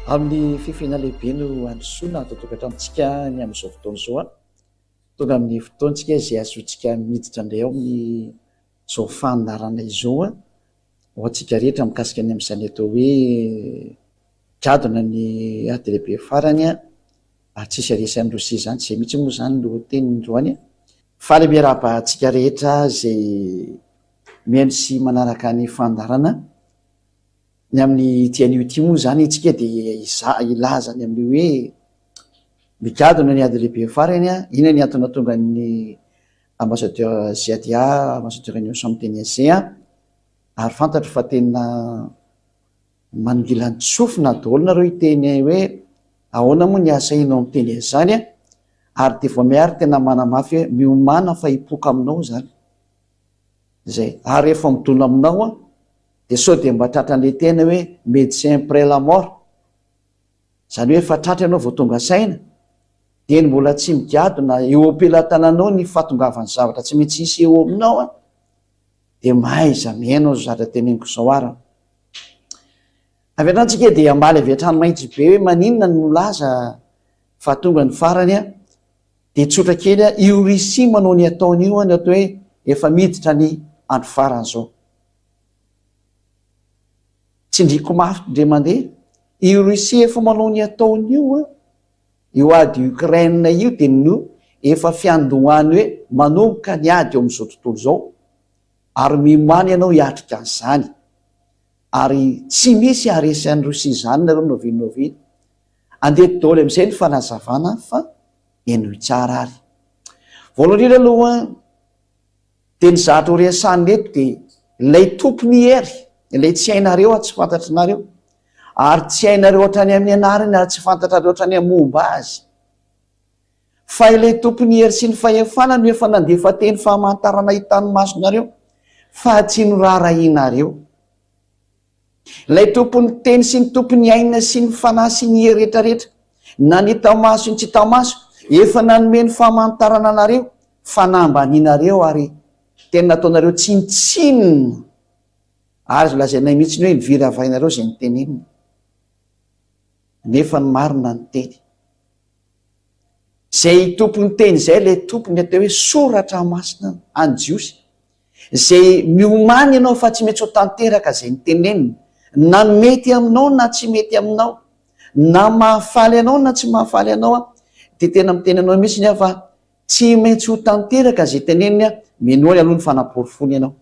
Amin'ny fifaliana lehibe no handrosoana ato an-tokantranontsika ny amin'izao fotoana izao. Tonga amin'ny fotoantsika izay ahazoantsika miditra indray ao amin'izao fandaharana izao ho antsika rehetra mikasika ny amin'izany atao hoe jadona ny ady lehibe farany ary tsisy haresy an'i Rosia izany. Izay mihitsy moa izany no teniny androany. Faly miarahaba antsika rehetra izay mihaino sy manaraka ny fandaharana. Ny amin'ity anio ity moa izany isika dia hiza- hilaza ny amin'ny hoe migadona ny ady lehibe farany, inona ny antony nahatonga ny ambassadeur Ziadia, ambassadeur ny Osam teny Azia, ary fantatro fa tena manongilan-tsofina daholo nareo hiteny hoe ahoana moa ny asahinao miteny an'izany, ary dia vao miha ary tena manamafy hoe miomàna fa hipoka aminao izany. Izay, ary rehefa midona aminao an, dia sao dia mba tratran'ilay teny hoe médecin après la mort, izany hoe efa tratra ianao vao tonga saina, dia ny mbola tsy migadona eo am-pelatananao ny fahatongavan'ny zavatra tsy maintsy hisy eo aminao an, dia mahaiza mihaino izao zavatra teneniko izao ary an. Avy hatrany tsika dia hamaly avy hatrany mahitsy be hoe maninona no milaza fa tonga ny farany an, Dia tsotra kely a, io Russie manao ny ataony io an, ny atao hoe efa miditra ny andro farany zao. Tsindriko mafy ndre mandeha, io Russie efa manao ny ataony io an, io ady Ukraine io dia no efa fiandohany hoe manomboka ny ady eo amin'izao tontolo izao, ary mimany ianao hiatrika an'izany, ary tsy misy haharesy an'i Russie izany nareo n'oviana n'oviana. Andeha daholo amin'izay ny fanazavana fa henoy tsara ary. Voalohany indrindra aloha dia ny zavatra ho resahina eto dia ilay tompon'ny hery, ilay tsy hainareo ary tsy fantatrinareo, ary tsy hainareo hatrany amin'ny anarany ary tsy fantatrareo hatrany amin'ny momba azy. Fa ilay tompon'ny hery sy ny fahefana no efa nandefa teny famantarana hitan'ny masonareo fa tsy noraharahianareo. Ilay Tompon'ny teny sy ny Tompon'ny aina sy ny fanahy sy ny hery rehetra rehetra, na ny hita maso sy ny tsy hita maso, efa nanome ny famantarana anareo, fa nambanianareo ary tena nataonareo tsinontsinona, ary azo lazainay mihitsy ny hoe niviravainareo izay notenenina, nefa ny marina ny teny. Izay Tompon'ny teny izay ilay Tompon'ny atao hoe soratra masina any Jiosy. Izay miomany ianao fa tsy maintsy ho tanteraka izay noteneniny, na mety aminao na tsy mety aminao, na mahafaly anao na tsy mahafaly anao aho, dia tena miteny anao mihitsy aho fa tsy maintsy ho tanteraka izay teneniny aho, minoa aloha ny fanaporofoana ianao,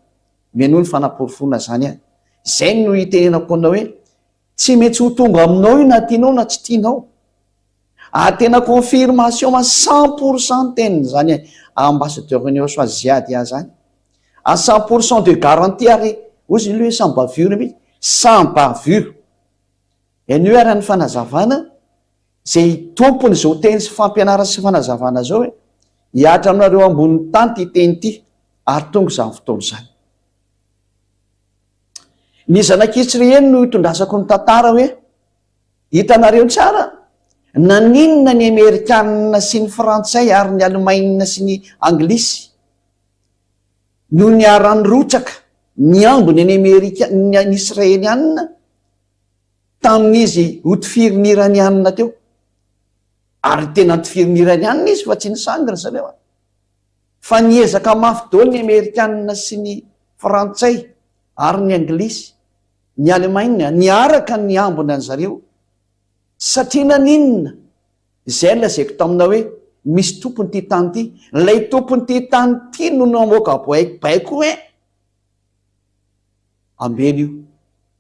minoa ny fanaporofoana izany aho, izay no itenenako anao hoe tsy maintsy ho tonga aminao io na tianao na tsy tianao. Ary tena confirmation à 100% ny teniny zany ambassadeur ny Yosua Ziadia zany. À 100% de garantie ary ozy aloha hoe sans bavure mihitsy, sans bavure. Henoy ary ny fanazavana izay tompony izao teny sy fampianarana sy fanazavana izao hoe hihatra aminareo ambonin'ny tany ity teny ity ary tonga izany fotoana izany. Ny zanak'Israely no itondrasako ny tantara hoe Hitanareo tsara? Naninona ny Amerikanina sy ny Frantsay ary ny Alemaina sy ny Anglisy no niara-nirotsaka niambina ny Amerika, ny Israelianina tamin'izy hotifirin'ny Iranianina teo? Ary tena notifirin'ny Iranianina izy fa tsy nisangy ry zareo a! Fa niezaka mafy daholo ny Amerikanina sy ny Frantsay ary ny Anglisy Ny Allemagne niaraka niambina an'zareo satria naninona? Izay no lazaiko taminao hoe misy tompony ity tany ity, ilay tompon'ity tany ity no namoaka baiko hoe ambeno io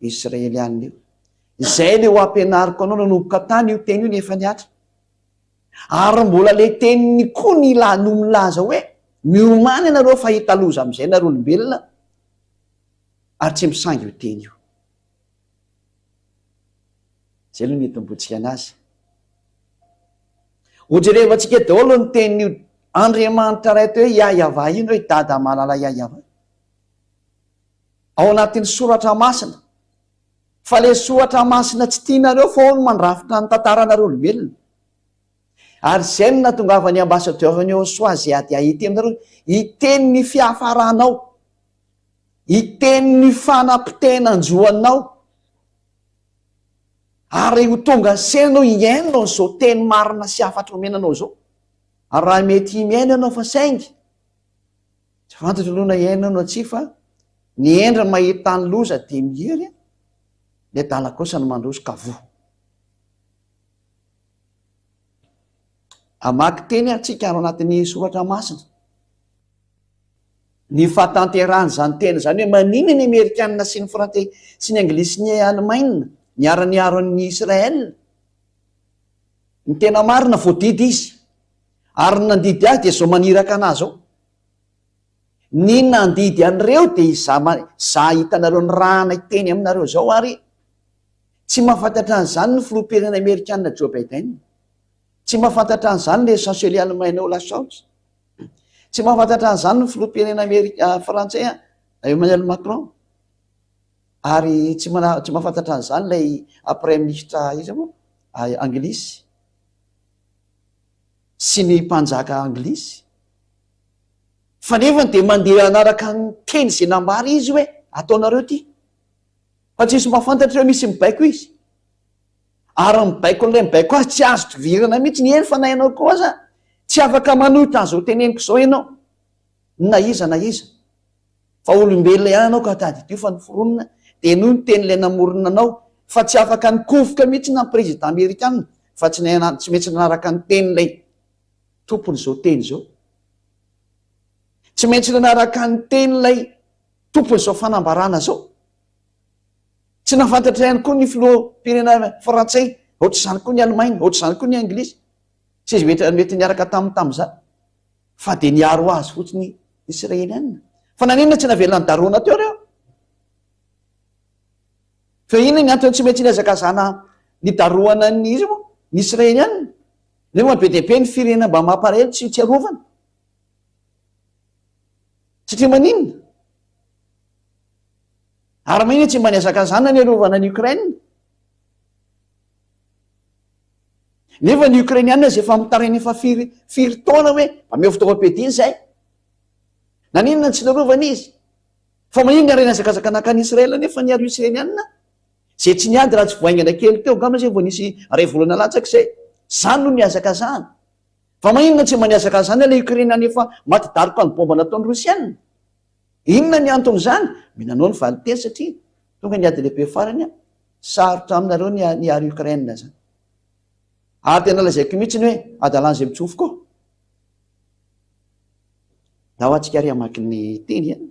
Israelianina io. Izay le ho ampianariko anao nanomboka tany io teny io nefa nihatra. Ary mbola le teniny koa ny no milaza hoe miomàna ianareo fa hahita loza amin'izay nareo olombelona. Ary tsy misangy io teny io. Izay aloha ny hitomboantsika anazy. Hojerevantsika daholo ny tenin'io Andriamanitra Ray teo hoe Yahyaavah iny hoe Dada malala Yahyaavah. Ao anatin'ny soratra masina. Fa ilay soratra masina tsy tianareo fa ao no mandrafitra ny tantaranareo olombelona. Ary izay no nahatongavan'ny ambassadeur-n'i Yehosua Ziadia ety aminareo hiteny ny fiafaranao. Hiteny ny fanapotehana an-jo anao. Ary ho tonga saina ianao hihaino an'izao teny marina sy hafatra omena anao izao. Ary raha mety mihaino ianao fa saingy tsy fantatro aloha na hihaino ianao na tsia fa ny hendry mahita ny loza dia miery, ny adala kosa no mandroso ka voa. Hamaky teny antsika ao anatin'ny soratra masina. Ny fahatanterahan'izany teny izany hoe maninona ny Amerikanina sy ny Frantsay sy ny Anglisy sy ny Alemaina niara-niaro an'i Israël? Ny tena marina voadidy izy. Ary ny nandidy azy dia izao maniraka an'azy izao. Ny nandidy an'ireo dia izaho izaho hitanareo nirahana hiteny aminareo izao ary tsy mahafantatra an'izany ny filoham-pirenena amerikanina Joe Biden. Tsy mahafantatra an'izany ilay chancelier alemaina Olaf Scholz. Tsy mahafantatra an'izany ny filoham-pirenena amerika frantsay Emmanuel Macron. Ary tsy mana tsy mahafantatra an'izany ilay praiminisitra iza moa anglisy sy ny mpanjaka anglisy. Fa nefany dia mandeha hanaraka ny teny izay nambara izy hoe ataonareo ity. Fa tsisy mahafantatra hoe misy mibaiko izy. Ary ny baikon'ilay mibaiko azy tsy azo tovirana mihitsy, eny fa na ianao koa aza tsy afaka manohitra an'izao teneniko izao ianao, na iza na iza. Fa olombelona ihany ianao ka tadidio fa noforonina dia henoy ny tenin'ilay namorona anao fa tsy afaka nikofoka mihitsy na ny président amerikana fa tsy tsy maintsy nanaraka ny tenin'ilay tompon'izao teny izao. Tsy maintsy nanaraka ny tenin'ilay tompon'izao fanambarana izao. Tsy nahafantatra ihany koa ny filoham-pirenena frantsay, ohatr'izany koa ny alemaina, ohatr'izany koa ny anglisy. Tsy izy mety mety niaraka taminy tamin'izany. Fa dia niaro azy fotsiny israelianina. Fa naninona tsy navela ny daroana teo ireo? Fa inona ny antony tsy maintsy nihazakazana nidarohana ny izy moa? Ny israelianina. Nefa be dia be ny firenena mba mampalahelo tsy tsy arovana. Satria maninona? Ary maninona tsy mba nihazakazana ny arovana an'i Ukraine? Nefa ny Ukrainiana aza efa mitaraina efa firy firy taona hoe ameo fitaovam-piadiana izay. Naninona tsy narovana izy? Fa maninona ary nihazakazaka nankany Israël nefa ny ary Ukrainiana? Izay tsy niady raha tsy vao haingana kely teo angamba izay vao nisy iray volana latsaka izay. Izany no nihazakazahana. Fa maninona tsy mba nihazakazahana ilay Ukrainiana efa maty daroka ny bomba nataon'ny Rosiana? Inona ny anton'izany? Mila anao ny valinteny satria tonga ny ady lehibe farany an! Sarotra aminareo ny ny ary Ukraine zany. Ary tena lazaiko mihitsy ny hoe adalan'izay mitsofoka ao. Ndao antsika ary hamaky ny teny an.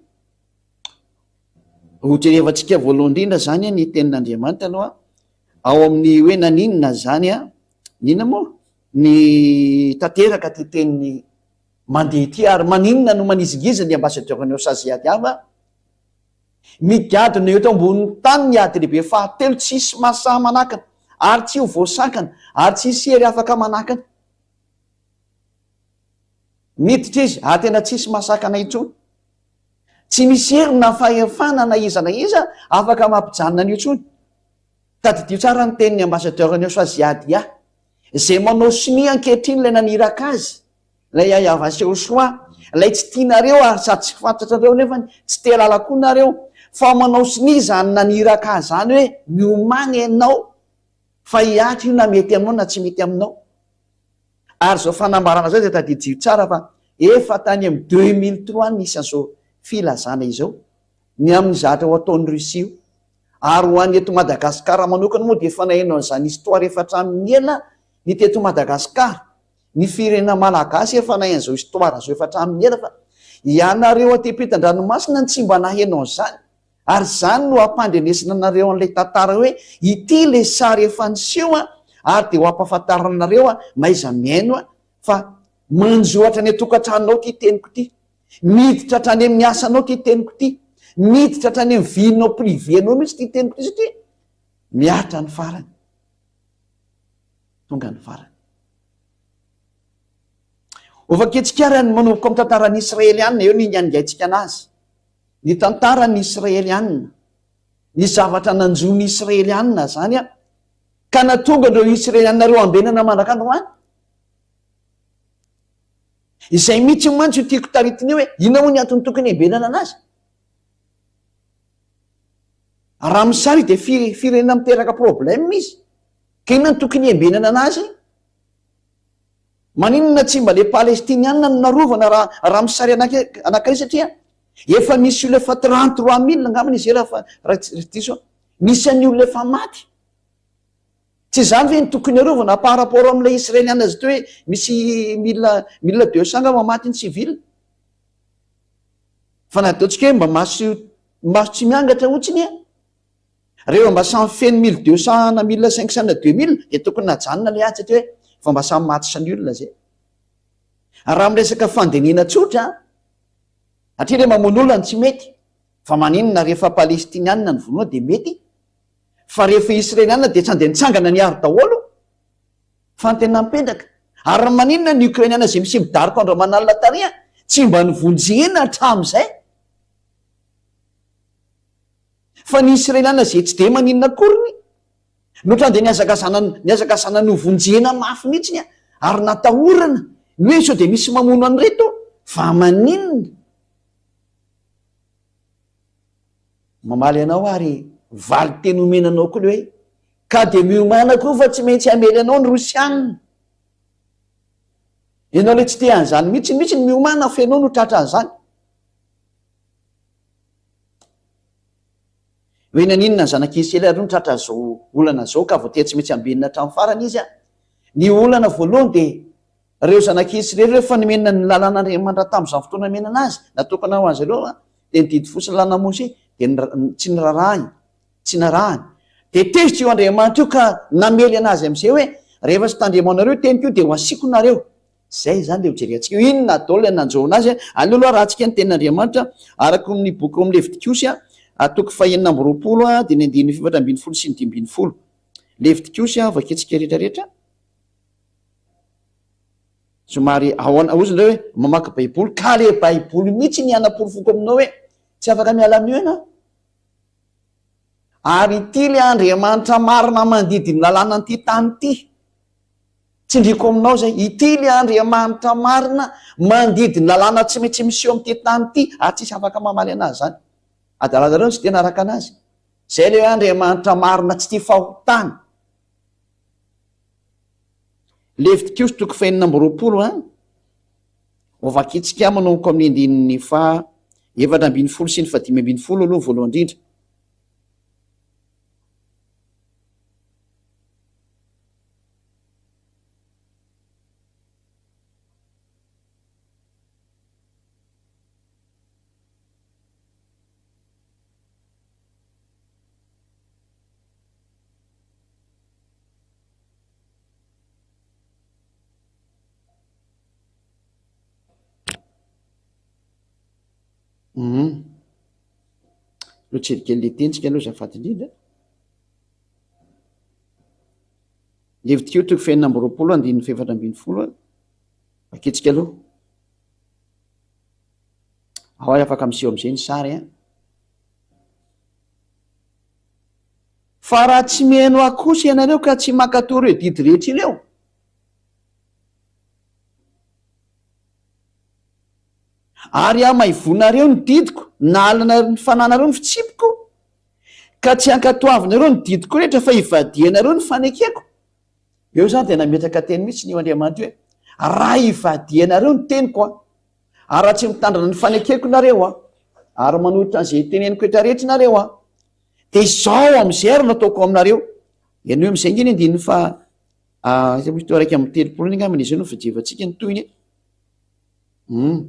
Ho jerevantsika voalohany indrindra zany ny tenin'Andriamanitra aloha ao amin'ny hoe naninona zany an, n'inona moa? Ny tanteraka ty tenin'ny Mandeha ity ary maninona no manizingizina ny ambassadeur ny osa zay ady ava? Migadona eto ambonin'ny tany ny ady lehibe fahatelo tsy hisy mahasahy manakana ary tsy ho voasakana ary tsy hisy hery afaka manakana. Miditra izy ary tena tsy hisy mahasakana intsony. Tsy misy hery na fahefana na iza na iza afaka mampijanona an'io intsony. Tadidio tsara ny tenin'ny ambassadeur ny osa Ziadia izay manao sonia ankehitriny ilay naniraka azy. Ilay Yahya Sehosoa, ilay tsy tianareo ary sady tsy fantatrareo nefany tsy te halala koa nareo, fa manao sonia izany naniraka azy izany hoe miomàna ianao fa hihatra io na mety aminao na tsy mety aminao. Ary izao fanambarana izao dia tadidio tsara fa efa tany amin'ny 2003 nisy an'izao filazana izao ny amin'ny zatra ho ataon'i Russie io. Ary ho an'ny eto Madagasikara manokana moa dia efa naheno an'izany histoire efa hatramin'ny ela ny teto Madagasikara. Ny firenena malagasy efa nahay an'izao histoire izao efa hatramin'ny ela fa ianareo aty ampitan-dranomasina no tsy mba naheno an'izany ary izany no hampandrenesina anareo an'ilay tantara hoe ity ilay sary efa niseho an ary dia ho ampahafantarina anareo an mahaiza mihaino an fa manjo hatrany an-tokantranonao ity teniko ity miditra hatrany amin'ny asanao ity teniko ity miditra hatrany amin'ny vie-nao privé-nao mihitsy ity teniko ity satria mihatra ny farany Tonga ny farany. Hovakintsika ary ny manomboka amin'ny tantaran'ny Israelianina, eo ny ingaingaintsika anazy. Ny tantaran'ny Israelianina, ny zavatra nanjo ny Israelianina zany an, ka nahatonga an'ireo Israelianina ireo ambenana mandrak'androany. Izay mihitsy mantsy io tiako taritina io hoe inona moa ny antony tokony hiambenana anazy? Raha misary dia firenena miteraka problème izy. Ka inona no tokony hiambenana anazy? Maninona tsy mba le palestiniana no narovana raha raha misary anankiray satria efa misy olona efa 33 mille angambany izy raha fa raha tsy diso aho. Misy an'ny olona efa maty. Tsy izany ve no tokony arovana par rapport amin'ilay israeliana azy teo hoe misy mille 1200 angamba maty ny civil. Fa na ataontsika hoe mba maso maso tsy miangatra otsiny e. Rehefa mba samy feno 1200 na 1500 na 2000 dia tokony najanona ilay ady satria hoe efa mba samy maty sany olona zay. Ary raha miresaka fandinihana tsotra, satria ilay mamono olona no tsy mety, fa maninona rehefa palestinianina no vonoina dia mety, fa rehefa israelianina dia tsy andeha nitsangana niaro daholo, fa ny tena mipetraka. Ary maninona ny ukrainiana izay miseho midaroka andro aman'alina tary tsy mba novonjena hatramin'izay? Fa ny Israeliana izay tsy dia maninona akoriny no ohatran'ny dia nihazakazana nihazakazana novonjena mafy mihitsiny ary natahorana ny hoe sao dia misy mamono an'ireto fa maninona? Mamaly anao ary valin-teny omena anao koa le hoe ka dia miomàna koa fa tsy maintsy hamely anao ny Rosiana. Ianao le tsy te an'izany mihitsy mihitsy ny miomàna fa ianao no tratran'izany. Hoe naninona ny zanak'i Israely ary no tratra izao olana izao ka voatery tsy maintsy ambenina hatramin'ny farany izy? Ny olana voalohany dia ireo zanak'i Israely ireo efa nomena ny lalàn'Andriamanitra tamin'izany fotoana nomenana azy, natokana ho azy ireo, dia ny didy fotsiny lalàna Mosesy dia tsy nirarahiny, tsy narahany. Dia tezitra io Andriamanitra io ka namely anazy amin'izay hoe rehefa tsy tandremanareo io teniko io dia ho asiako nareo. Zay izany le ho jerentsika eo. Inona daholo ilay nanjo anazy a? Aleo aloha arahantsika ny tenin'Andriamanitra araka ny boky ao amin'ny Levitikosy a, toko fahenina amby 20 a, dia ny andininy fahefatra 14 sy ny 15. Levitikosy a, vakintsika rehetrarehetra. Somary ahoana, hozy indray hoe mamaky Baiboly, ka le Baiboly mihitsy ny hanaporofoko aminao hoe tsy afaka miala amin'io ianao. Ary ity le Andriamanitra marina mandidy ny lalànan'ity tany ity. Tsindriako aminao izay, ity ilay Andriamanitra marina mandidy ny lalàna tsy maintsy miseho amin'ity tany ity ary tsisy afaka mamaly anazy izany. Adalanareo no tsy te hanaraka anazy. Izay ilay hoe Andriamanitra marina tsy tia fahotana. Levitikosy toko fahenina amby 20 an. Hovakintsika manomboka amin'ny andininy faha 14 sy ny faha 15 aloha voalohany indrindra. Hum. Aleo jery kely le tentsika aloha azafady indrindra. Levitikio toko fahenina amby 20 andininy fahefatra ambin'ny 10 a. Vakitsika aloha. Ao ary afaka miseho am'izay ny sary a. Fa raha tsy mihaino ahy kosa ianareo ka tsy mankatò ireo didy rehetra ireo, ary hamaivonareo ny didiko, nahalanareo ny fananareo ny fitsipiko, Ka tsy ankatoavinareo ny didiko rehetra fa ivadihanareo ny fanekeko. Eo izany dia nametraka teny mihitsy io Andriamanitra io hoe, raha ivadihanareo ny teniko an, ary raha tsy mitandrina ny fanekeko nareo an, ary manohitra an'izay teneniko rehetra rehetra nareo an, dia izao amin'izay ary no ataoko aminareo. Ianao amin'izay ange ny andininy fa aiza moa izy teo 31 iny angamba izay no fijevantsika ny tohiny e. Hum.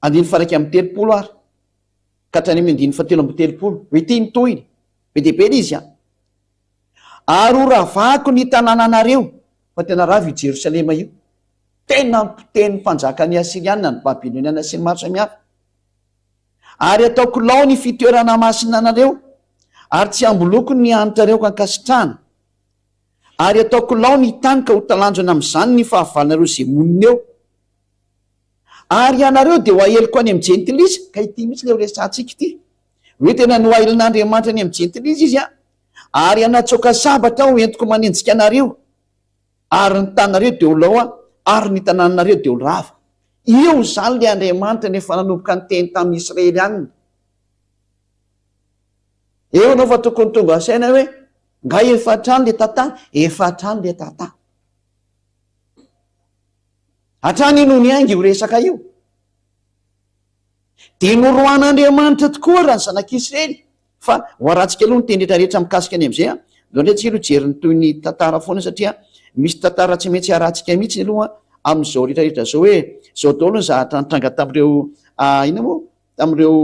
Andininy faha 31 ary ka hatrany amin'ny andininy faha 33. Hoe ity ny tohiny. Be dia be ilay izy an. Ary ho ravako ny tanànanareo. Fa tena rava io Jerosalema io. Tena mpiteny mpanjakan'ny Asyriana, ny Babyloniana sy ny maro samihafa. Ary ataoko lao ny fitoerana masina anareo, ary tsy hamboloko ny hanitrareo ankasitrahana. Ary hataoko lao ny tany ka ho talanjona amin'izany ny fahavalonareo izay monina eo. Ary ianareo dia ho aheliko any amin'ny jentilisa, ka ity mihitsy ilay ho resahantsika ity, hoe tena nohahelin'Andriamanitra any amin'ny jentilisa izy an, ary hanatsoaka sabatra aho entiko manenjika anareo, ary ny taninareo dia ho lao ary ny tanànanareo dia ho rava. Io izany ilay Andriamanitra no efa nanomboka niteny tamin'ny Israelianina. Eo ianao fa tokony tonga saina hoe, nga efa hatrany le tantara? Efa hatrany le tantara. Hatrany no niainga io resaka io. Dia noroahan'Andriamanitra tokoa raha ny zanak'Israely. Fa ho arahantsika aloha ny teny rehetra rehetra mikasika ny amin'izay an. Ndao indray tsika aloha hijery ny toy ny tantara foana satria misy tantara tsy maintsy arahantsika mihitsy aloha amin'izao rehetra rehetra izao hoe izao daholo ny zavatra nitranga tamin'ireo inona moa? Tamin'ireo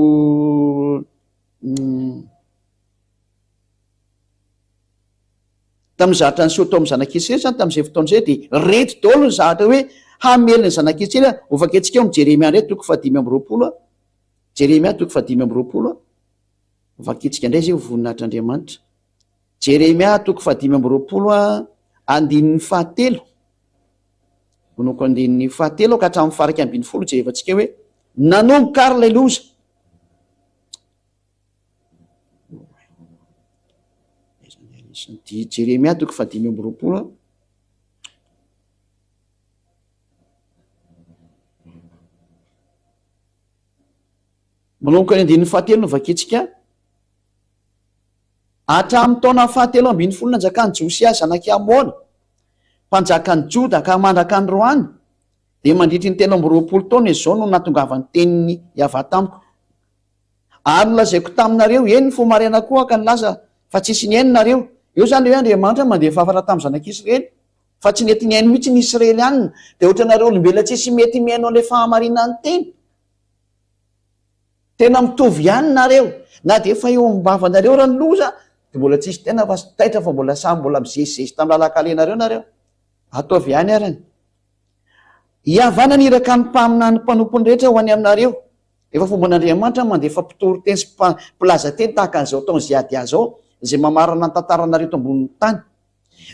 Tamin'ny zavatra niseho tao amin'ny zanak'Israely izany tamin'izay fotoana izay dia reto daholo ny zavatra hoe hamely ny zanak'Israely. Hovakiantsika ao amin'ny Jeremia indray toko fahadimy amby roapolo. Jeremia toko fahadimy amby roapolo. Hovakiantsika indray izay ho voninahitr'Andriamanitra. Jeremia toko fahadimy amby roapolo andininy fahatelo. Manomboka andininy fahatelo ka hatramin'ny faha-11 jerevantsika hoe nanomboka ary ilay loza. Jeremia toko fahadimy amby roapolo. Manomboka ny andininy fahatelo no vakintsika. Hatramin'ny taona fahatelo ambin'ny folo nanjakan'i Josia zanak'i Amona, mpanjakan'i Joda ka mandraka androany, dia mandritry ny 23 taona izao no nahatongavan'ny tenin'i Yavah tamiko. Ary nolazaiko taminareo, eny, nifoha maraina koa aho ka nilaza fa tsisy nihaino nareo. Eo izany ilay hoe Andriamanitra mandefa hafatra tamin'ny zanak'Israely, fa tsy nety nihaino mihitsy ny Israelianina. Dia ohatranareo olombelona tsisy mety mihaino an'ilay fahamarinan'ny teny. Tena mitovy ihany nareo. Na dia efa eo am-bavanareo ara ny loza, dia mbola tsisy tena fa taitra fa mbola samy mbola mizezizezy tamin'ny lalan-kalenareo nareo. Ataovy ihany arany. Hihavana ny iraka ny mpaminany mpanompony rehetra ho any aminareo. Efa fomban'Andriamanitra ny mandefa mpitory teny sy mpilaza teny tahaka an'izao ataon'i Ziadia izao, izay mamarana ny tantaranareo eto ambonin'ny tany.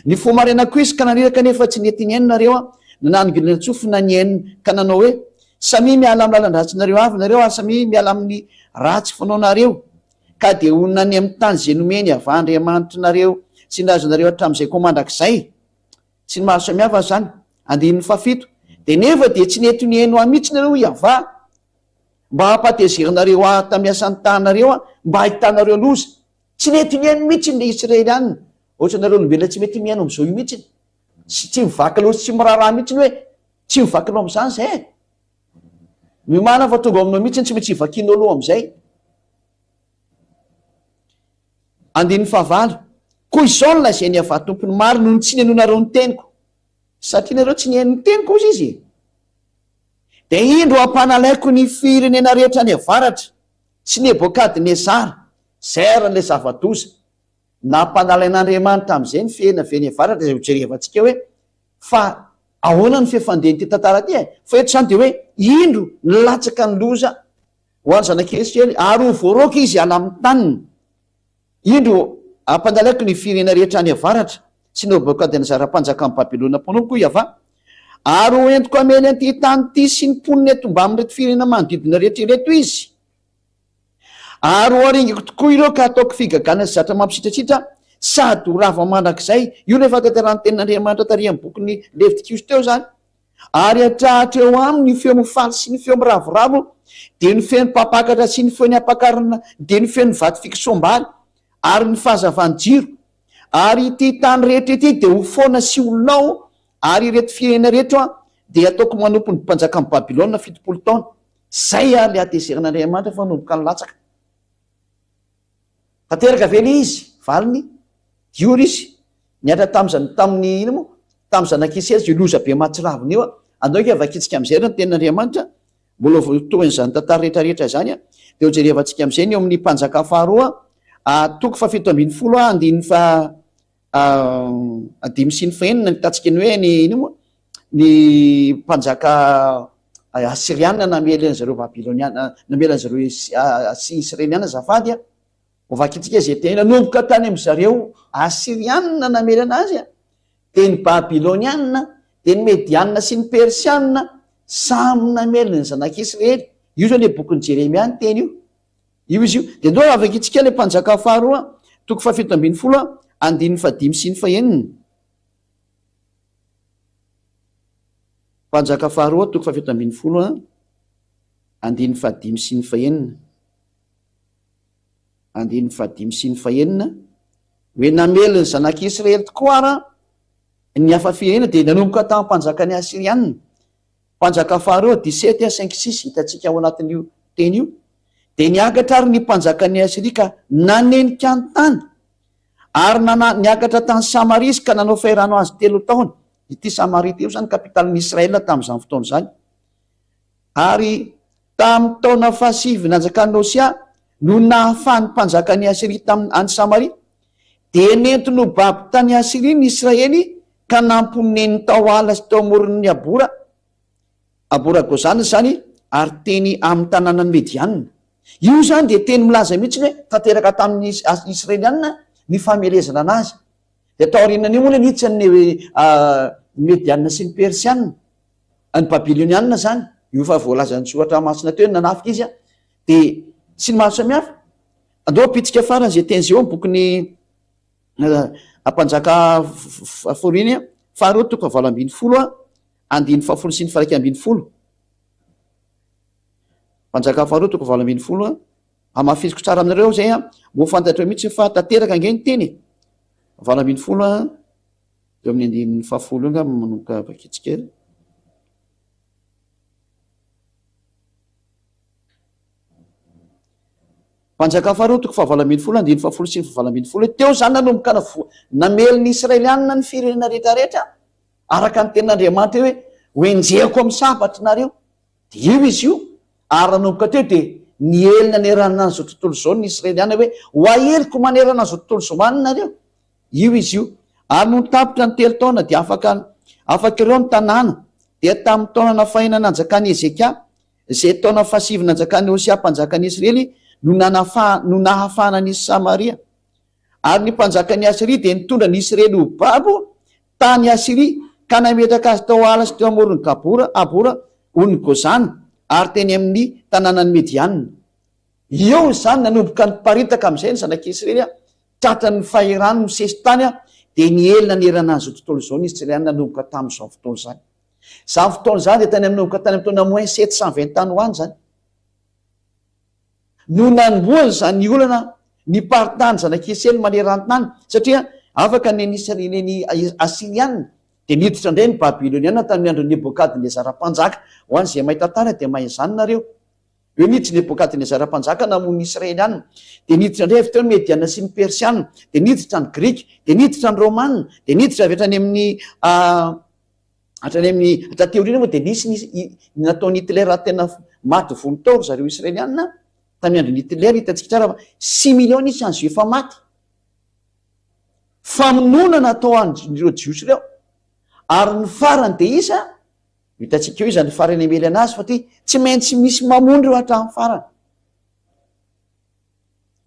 Nifoha maraina koa izy ka naniraka nefa tsy nety nihaino nareo aho, na nanongilan-tsofina nihaino ka nanao hoe, Samia miala amin'ny lalan-dratsinareo avy nareo ary samia miala amin'ny ratsy fanaonareo, ka dia honina any amin'ny tany izay nomeny Yavah Andriamanitrinareo sy ny razanareo hatramin'izay koa mandrakizay. Tsy ny mahasamihafa izany. Andininy fahafito. Dia nefa dia tsy nety nihaino ahy mihitsy nareo hoy Yavah, mba hampatezeranareo ahy tamin'ny asan'ny tananareo aho, mba hahitanareo loza. Tsy nety nihaino mihitsy ny Israelianina. Ohatra nareo olombelona tsy mety mihaino amin'izao io mihitsy. Sy tsy mivaky loha sy tsy miraharaha mihitsy hoe tsy mivaky loha amin'izany izay e. Miomàna fa tonga ao aminao mihitsy tsy maintsy hivakianao loha amin'izay. Andininy fahavalo. Koa izao no lazain'i Yavah Tompon'ny maro noho ny tsy nihainoanareo ny teniko. Satria nareo tsy nihaino ny teniko hozy izy. Dia indro hampanalaiko ny firenena rehetra any avaratra sy Nebokadnezara, izay ary ilay zava-doza. Nampanalain'Andriamanitra amin'izay ny fihena avy any avaratra izay hojerevantsika hoe fa ahoana ny fifandehan'ity tantara ity e? Fa eto izany dia hoe indro nilatsaka ny loza ho an'ny zanak'Israely ary ho voaroaka izy hiala amin'ny taniny. Indro ampanalaiko ny firenena rehetra any avaratra sy Nebokadnezara mpanjakan'i Babylona mpanompoko hoy Yavah, ary ho entiko hamely an'ity tany ity sy ny mponina eto mbamin'ireto firenena manodidina rehetra ireto izy. Ary ho aringiko tokoa ireo ka hataoko figagana sy zatra mampisitrasitra sady ho rava mandrakizay. Io ilay fahatanterahan'ny tenin'Andriamanitra tary amin'ny bokin'ny Levitikosy teo izany. Ary hatrahatra eo aminy ny feo mifaly sy ny feo miravoravo, dia ny feon'ny mpampakatra sy ny feon'ny ampakarina, dia ny feon'ny vato fikosoham-bary, ary ny fahazavan'ny jiro. Ary ity tany rehetra ity dia ho foana sy ho lao, ary ireto firenena ireto dia hataoko manompo ny mpanjakan'i Babylona 70 taona. Zay ary le hatezeran'Andriamanitra fa nanomboka nilatsaka. Tanteraka ve le izy? Valiny, Diory izy. Nihatra tamin'izany tamin'ny ino moa? Tamin'ny zanak'Israely io loza be mahatsiravina io. Andao ange vakintsika amin'izay ary ny tenin'Andriamanitra. Mbola ho tohin'izany tantara rehetra rehetra izany. Dia ho jerevantsika amin'izay ny eo amin'ny mpanjaka faharoa, toko faha-17 andininy faha dimy sy ny fahenina hitantsika ny hoe ny ino moa ny mpanjaka asyriana namely an'zareo babyloniana namely an'zareo sy israeliana azafady a hovakintsika izay teny nanomboka tany am'zareo asyriana namely anazy a de ny babyloniana de ny mediana sy ny persiana samy namely ny zanak'israely io zao le bokin'i jeremia ny teny io Io izy io. Dia ndao avakintsika ilay Mpanjaka faharoa, toko faha-17, andininy fahadimy sy ny fahenina. Mpanjaka faharoa, toko faha-17. Andininy fahadimy sy ny fahenina. Andininy fahadimy sy ny fahenina, hoe namely ny zanak'i Israely tokoa ara ny hafa firenena dia nanomboka tamin'ny mpanjakan'ny Asyriana. Mpanjaka faharoa, dix-sept à cinq six, hitantsika ao anatin'io teny io. Dia niakatra ary ny mpanjakan'i Asyria ka nanenika ny tany. Ary nana, niakatra tany Samaria izy ka nanao fahirano azy telo taona. Ity Samaria ity izany kapitalin'i Israel tamin'izany fotoana izany. Ary tamin'ny taona fahasivy nanjakan'i Hosea no nahafahan'ny mpanjakan'i Asyria tamin'ny any Samaria, dia nentiny ho babo tany Asyria ny Israely ka namponeniny tao Hala sy teo amoron'ny Habora, Habora Gozana izany, ary teny amin'ny tanànan'ny Mediana. Io izany dia teny milaza mihitsy hoe tanteraka tamin'ny Israeliana ny famelezana anazy. Dia taorianan'io moa niditra ny Mediana sy ny Persiana. Ny Babylonianina izany, io efa voalazan'ny soratra masina teo, nanafika izy, dia sy ny maro samihafa. Andao hampitsika farany izay teny izay ao amin'ny bokin'ny Mpanjaka fahafolo faharoa toko fahavalo ambin'ny folo andininy fahafolo sy ny faha-iraika ambin'ny folo. Mpanjaka faharoa toko 18, hamafisiko tsara aminareo izay, mba ho fantatreo mihitsy fa tanteraka ange ny teny e. 18, eo amin'ny andininy fahafolo eo angamba manomboka vakitsika kely. Mpanjaka faharoa toko fahavalo ambin'ny folo andininy fahafolo sy ny fahavalo ambin'ny folo hoe teo izany nanomboka namely ny Israelianina ny firenena rehetrarehetra araka ny tenin'Andriamanitra hoe ho enjehiko amin'ny sabatry nareo. Dia io izy io, ary nanomboka teo dia niely nanerana an'izao tontolo izao ny Israeliana hoe ho aheliko manerana an'izao tontolo izao any nareo. Io izy io. Ary nony tapitra ny telo taona dia afaka afaka ireo ny tanàna. Dia tamin'ny taona nafahina nanjakan'i Hezekia, izay taona fahasivy nanjakan'i Hosea mpanjakan'i Israely, no nanafaha no nahafahana an'i Samaria. Ary ny mpanjakan'i Asyria dia nitondra ny Israely ho babo tany Asyria, ka nametraka azy tao Hala sy teo amoron'i Gabora, Habora, onin'i Gozana, ary teny amin'ny tanànan'i Mediana. Eo izany nanomboka niparitaka amin'izay ny zanak'i Israely, tratran'ny fahirano nisesy tany, dia niely nanerana an'izao tontolo izao ny Israeliana nanomboka tamin'izany fotoana izany. Izany fotoana izany dia tany amin'ny nanomboka tany amin'ny taona moins 720 tany ho any izany. No nanombohana izany olana niparitahan'ny zanak'i Israely maneran-tany, satria afaka ny an'i ny Asyriana, dia niditra indray ny Babyloniana tamin'ny andron'i Nebokadnezara mpanjaka. Ho an'izay mahay tantara dia mahay izany nareo. Eo niditra i Nebokadnezara mpanjaka namono ny Israeliana, dia niditra indray avy teo ny Mediana sy ny Persiana, dia niditra ny Grika, dia niditra ny Romana, dia niditra avy hatrany amin'ny hatrany amin'ny taty aoriana moa dia nisy ny nataon'i Hitler tena maty vono tao ry zareo Israeliana tamin'ny andron'i Hitler, hitantsika tsara fa six millions nisy an'izay efa maty. Famonoana natao an'ireo Jiosy ireo. Ary ny farany dia iza? Hitantsika eo izany farany hamely anazy fa ty tsy maintsy misy mamono ireo hatramin'ny farany.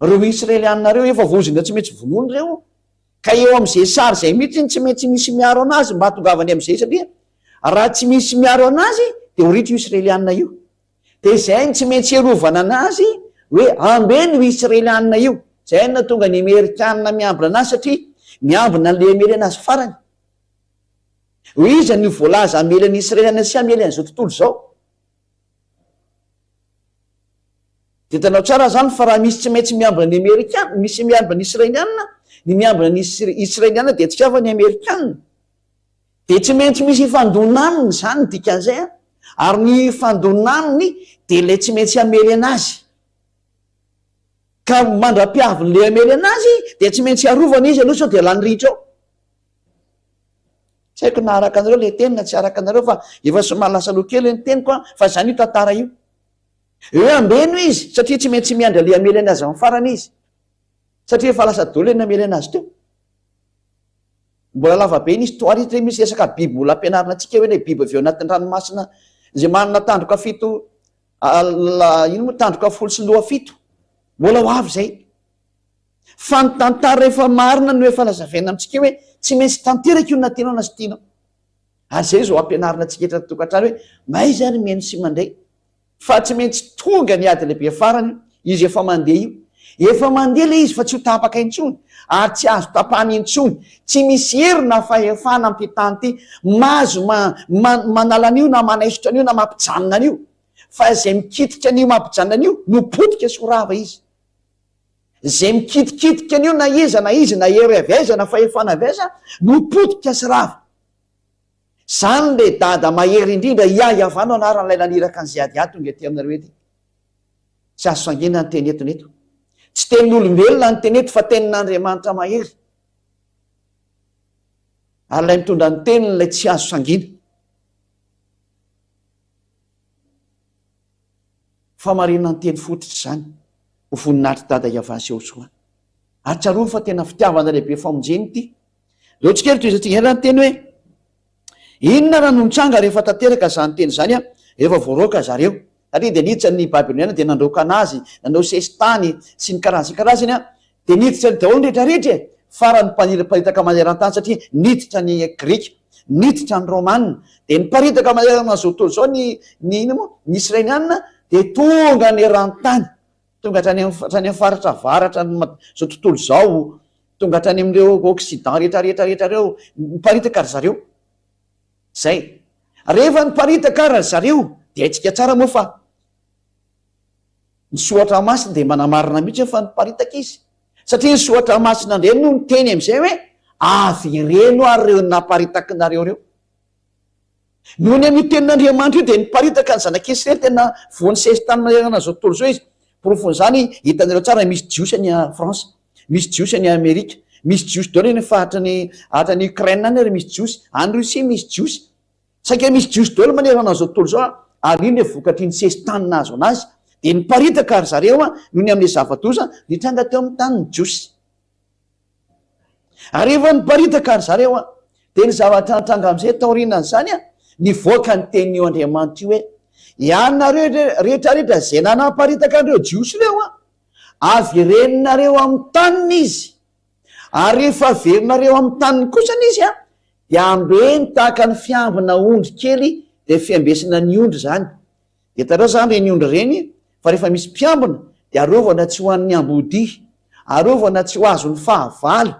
Ireo Israelianina ireo efa voaozona tsy maintsy vonoina ireo. Ka eo amin'izay sary izay mihitsy ny tsy maintsy misy miaro anazy mba hahatongavany amin'izay satria raha tsy misy miaro anazy dia ho ritra io Israelianina io. Dia izay no tsy maintsy hiarovana anazy hoe ambeno io Israelianina io. Izay no nahatonga ny Amerikanina miambina anazy satria miambina an'ilay hamely anazy farany. Hoe iza no voalaza hamely an'i Israely sy hamely an'izao tontolo izao? Dia hitanao tsara izany fa raha misy tsy maintsy miambina ny Amerikana, misy miambina ny Israeliana, ny miambina ny Israeliana dia tsy hafa ny Amerikana. Dia tsy maintsy misy hifandona aminy izany ny dikan'izay an. Ary ny hifandona aminy dia ilay tsy maintsy hamely anazy. Ka mandra-piavin'ilay hamely anazy dia tsy maintsy arovana izy aloha sao dia lany ritra ao. Tsy haiko na araka anareo le teny na tsy araka anareo fa efa somary lasa aloha kely ny teniko an, fa izany io tantara io. Hoe ambeno izy satria tsy maintsy miandry aleha hamely anazy amin'ny farany izy. Satria efa lasa daholo ilay namely anazy teo. Mbola lava be ny histoire ity misy resaka biby mbola ampianarina antsika hoe ilay biby avy eo anatin'ny ranomasina izay manana tandroka fito ino moa tandroka folo sy loha fito. Mbola ho avy izay. Fa ny tantara efa marina no efa lazavaina amintsika hoe tsy maintsy tanteraka io na tianao na tsy tianao. Ary izay izao ampianarina antsika eto an-tokantrano hoe mahaiza ary mihaino sy mandre fa tsy maintsy tonga ny ady lehibe farany, izy efa mandeha io. Efa mandeha ilay izy fa tsy ho tapaka intsony ary tsy azo tapahana intsony. Tsy misy hery na fahefana amin'ity tany ity mahazo manala an'io na manaisotra an'io na mampijanona an'io. Fa izay mikitika an'io mampijanona an'io no potika sy ho rava izy. Izay mikitikitika an'io na iza na iza na hery avy aiza na fahefana avy aiza no potika sy rava. Zany le dada mahery indrindra Iah Yavah no anaran'ilay naniraka an'i Ziadia tonga ety aminareo ety. Tsy azo sangiana ny teny entiny eto. Tsy tenin'olombelona ny teny eto fa tenin'Andriamanitra mahery. Ary ilay mitondra ny teniny ilay tsy azo sangiana. Famarinana ny teny fototra izany ho voninahitr'i Dada Yavah sy Yehosua. Ary tsarovy fa tena fitiavana lehibe famonjena ity. Leo tsikely tohizantsika indray ny teny hoe inona raha no nitranga rehefa tanteraka izany teny izany rehefa voaroaka zareo. Satria dia niditra ny Babyloniana dia nandroaka anazy, nanao sesitany sy ny karazany sy ny karazany dia niditra ny daholo ny rehetra rehetra e! Farany niparitaka maneran-tany satria niditra ny Grika, niditra ny Romana, dia niparitaka manerana an'izao tontolo izao ny ny inona moa? Ny Israeliana dia tonga neran-tany, tonga hatrany amin'ny hatrany amin'ny faritra avaratra ny izao tontolo izao, tonga hatrany amin'ireo Occident rehetra rehetra rehetra ireo, niparitaka ry zareo. Zay. Rehefa niparitaka ary ry zareo dia haintsika tsara moa fa ny soratra masina dia manamarina mihitsy hoe fa niparitaka izy. Satria ny soratra masina indray no niteny amin'izay hoe avereno ary ireo naparitakinareo ireo. Noho ny amin'io tenin'Andriamanitra io dia niparitaka ny zanak'Israely tena voan'ny sesitany manerana an'izao tontolo izao izy. Porofon'izany hitanareo tsara misy Jiosy any France, misy Jiosy any Amerika, misy Jiosy daholo any faritra ny any Ukraine any ary misy Jiosy, any Russie misy Jiosy. Saika misy Jiosy daholo manerana an'izao tontolo izao ary iny le vokatr'iny sesitany nahazo anazy dia niparitaka ry zareo noho ny amin'ilay zava-doza nitranga teo amin'ny tanin'ny Jiosy. Ary rehefa niparitaka ry zareo dia ny zavatra nitranga amin'izay taorianan'izany nivoaka ny tenin'io Andriamanitra io hoe ianareo rehetra rehetra izay nanaparitaka an'ireo Jiosy ireo avereninareo amin'ny taniny izy ary rehefa averinareo amin'ny taniny kosany izy dia ambeny tahaka ny fiambina ondry kely dia fiambesina ny ondry izany. Dia hitanareo izany ireny ondry ireny fa rehefa misy mpiambina dia arovana tsy ho an'ny ambodia, arovana tsy ho azon'ny fahavalo,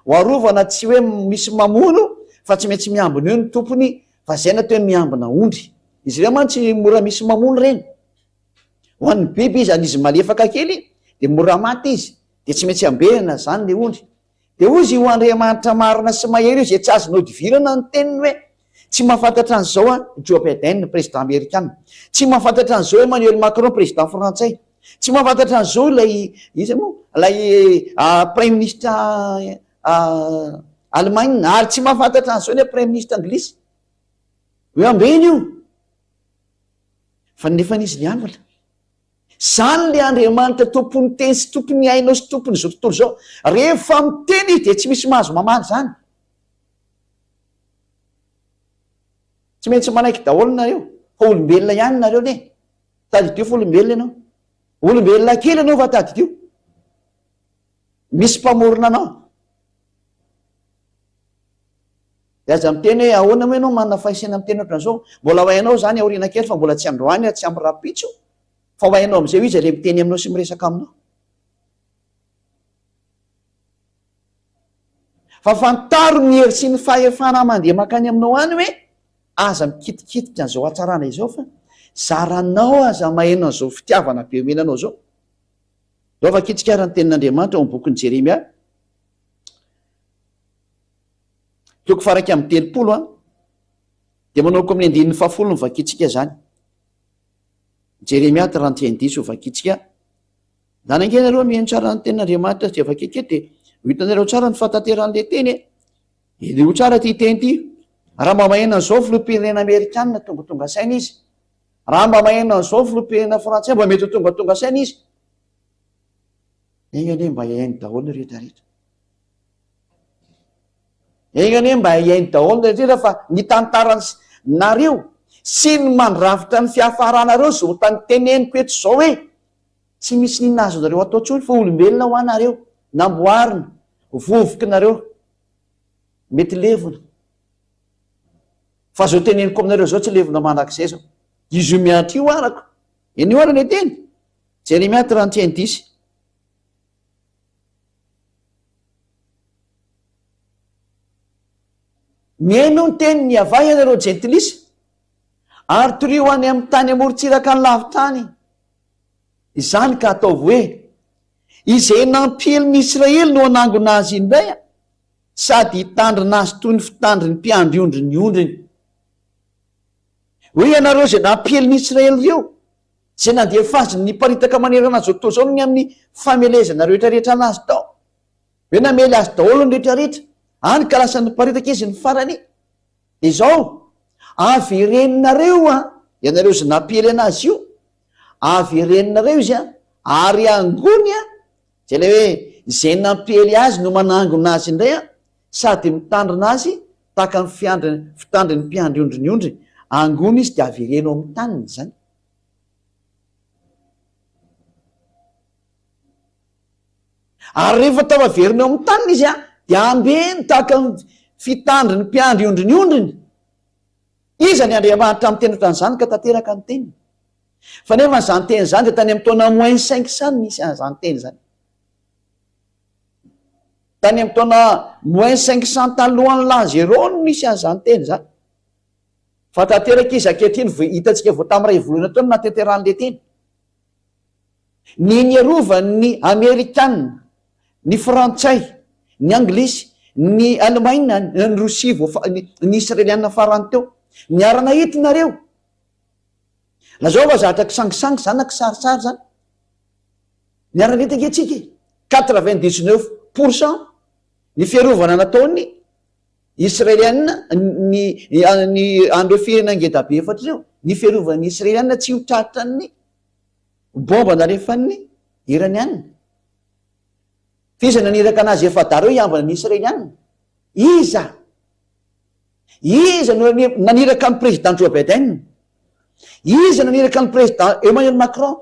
ho arovana tsy hoe misy mamono fa tsy maintsy miambina eo ny tompony fa izay no atao hoe miambina ondry. Izy ireo mantsy mora misy mamono ireny. Ho an'ny biby izy, an'izy malefaka kely dia mora maty izy dia tsy maintsy ambenana izany ilay ondry. Dia hoy izy, Io Andriamanitra marina sy mahery io izay tsy azo nodivirana ny teniny hoe, Tsy mahafantatra an'izao aho, Joe Biden, président amerikana. Tsy mahafantatra an'izao Emmanuel Macron, président frantsay. Tsy mahafantatra an'izao ilay, iza moa, ilay praiminisitra Allemagne. Ary tsy mahafantatra an'izao ny praiminisitra anglisy. Hoe ambeny io. Fa nefa izy niambina. Zany le Andriamanitra tompon'ny teny sy tompon'ny ainao sy tompon'izao tontolo izao. Rehefa miteny izy dia tsy misy mahazo mamaly izany. Tsy maintsy manaiky daholo nareo fa olombelona ihany nareo ne. Tadidio fa olombelona ianao. Olombelona kely ianao fa tadidio. Misy mpamorona anao. Dia aza miteny hoe ahoana moa ianao manana fahaisena miteny ohatran'izao. Mbola ho hainao izany aoriana kely fa mbola tsy androany ary tsy amin'ny rahampitso fa ho hainao amin'izay hoe iza ilay miteny aminao sy miresaka aminao. Fa fantaro ny hery sy ny fahefana mandeha mankany aminao any hoe aza mikitikitika an'izao hatsarana izao fa zaranao aza maheno an'izao fitiavana be omena anao izao. Izao vakintsika ary ny tenin'Andriamanitra ao amin'ny bokin'i Jeremia. Toko faha 31 an, dia manomboka amin'ny andininy fahafolo no vakintsika izany. Jeremia 31 ho vakintsika. Zany ange nareo mihaino tsara ny tenin'Andriamanitra dia vakiko eto dia ho hitanareo tsara ny fahatanteran'ilay teny e. Henoy tsara ity teny ity. Raha mba maheno an'izao filoham-pirenena amerikana tongatonga saina izy. Raha mba maheno an'izao filoham-pirenena frantsay mba mety ho tongatonga saina izy. Enga anie mba hihaino daholo ny rehetra rehetra. Enga anie mba hihaino daholo ny rehetra fa ny tantarany nareo sy ny mandrafitra ny fiafaranareo zao tany teneniko eto zao hoe tsy misy n'inona azonareo atao tsony fa olombelona hoa nareo namboarina vovoky nareo mety levona fa zao teneniko aminareo zao tsy levona mandrakizay zao izy io miantra io arako enio ara le teny Jeremia 31 dix. Mihaino ny tenin'i Yavah ianareo jentilisa. Ary torio any amin'ny tany amorontsiraka any lavitra any izany ka ataovy hoe, Izay nampiely ny Israely no hanangona azy indray sady hitandrina azy toy ny fitandrin'ny mpiandry ondry ny ondriny. Hoe ianareo izay nampiely ny Israely ireo, izay nandefa azy niparitaka manerana an'izao tontolo izao ny amin'ny famelezana rehetra rehetra anazy tao. Hoe namely azy daholo ny rehetra rehetra, hany ka lasa niparitaka izy ny farany. Dia izao, avereninareo an, ianareo izay nampiely anazy io, avereninareo izy an, ary angony an, izay ilay hoe izay nampiely azy no manangona azy indray an, sady mitandrina azy tahaka ny fiandry, fitandrin'ny mpiandry ondry ny ondriny, angony izy dia avereno amin'ny taniny izany. Ary rehefa tafaverina eo amin'ny taniny izy dia ambeno tahaka ny fitandrin'ny mpiandry ondry ny ondriny. Iza ny Andriamanitra miteny ohatran'izany ka tanteraka ny teniny? Fa nefa izany teny izany dia tany amin'ny taona moins 500 no nisy an'izany teny izany. Tany amin'ny taona moins 500 talohan'ny l'an zéro no nisy an'izany teny izany. Fa tanteraka izy ankehitriny, hitantsika vao tamin'ny iray volana teo no nahatanterahan'ilay teny. Ny niarovany ny Amerikana, ny Frantsay, ny Anglisy, ny Alemaina, ny Rosia voafa-, ny Israeliana farany teo. Niara-nahita nareo. Lazao fa zatra kisangisangy zany na kisarisary zany. Niara-nahita ange tsika e. 99% ny fiarovana nataon'ny Israeliana, ny, ny, an'ireo firenena ngedabe efatra ireo, ny fiarovan'ny Israeliana tsy ho tratran'ny Bomba nalefan'ny Iraniana. Fa iza naniraka anazy efa-dahy ireo hiambina ny Israeliana? Iza? Iza no naniraka ny président Joe Biden? Iza naniraka ny président Emmanuel Macron?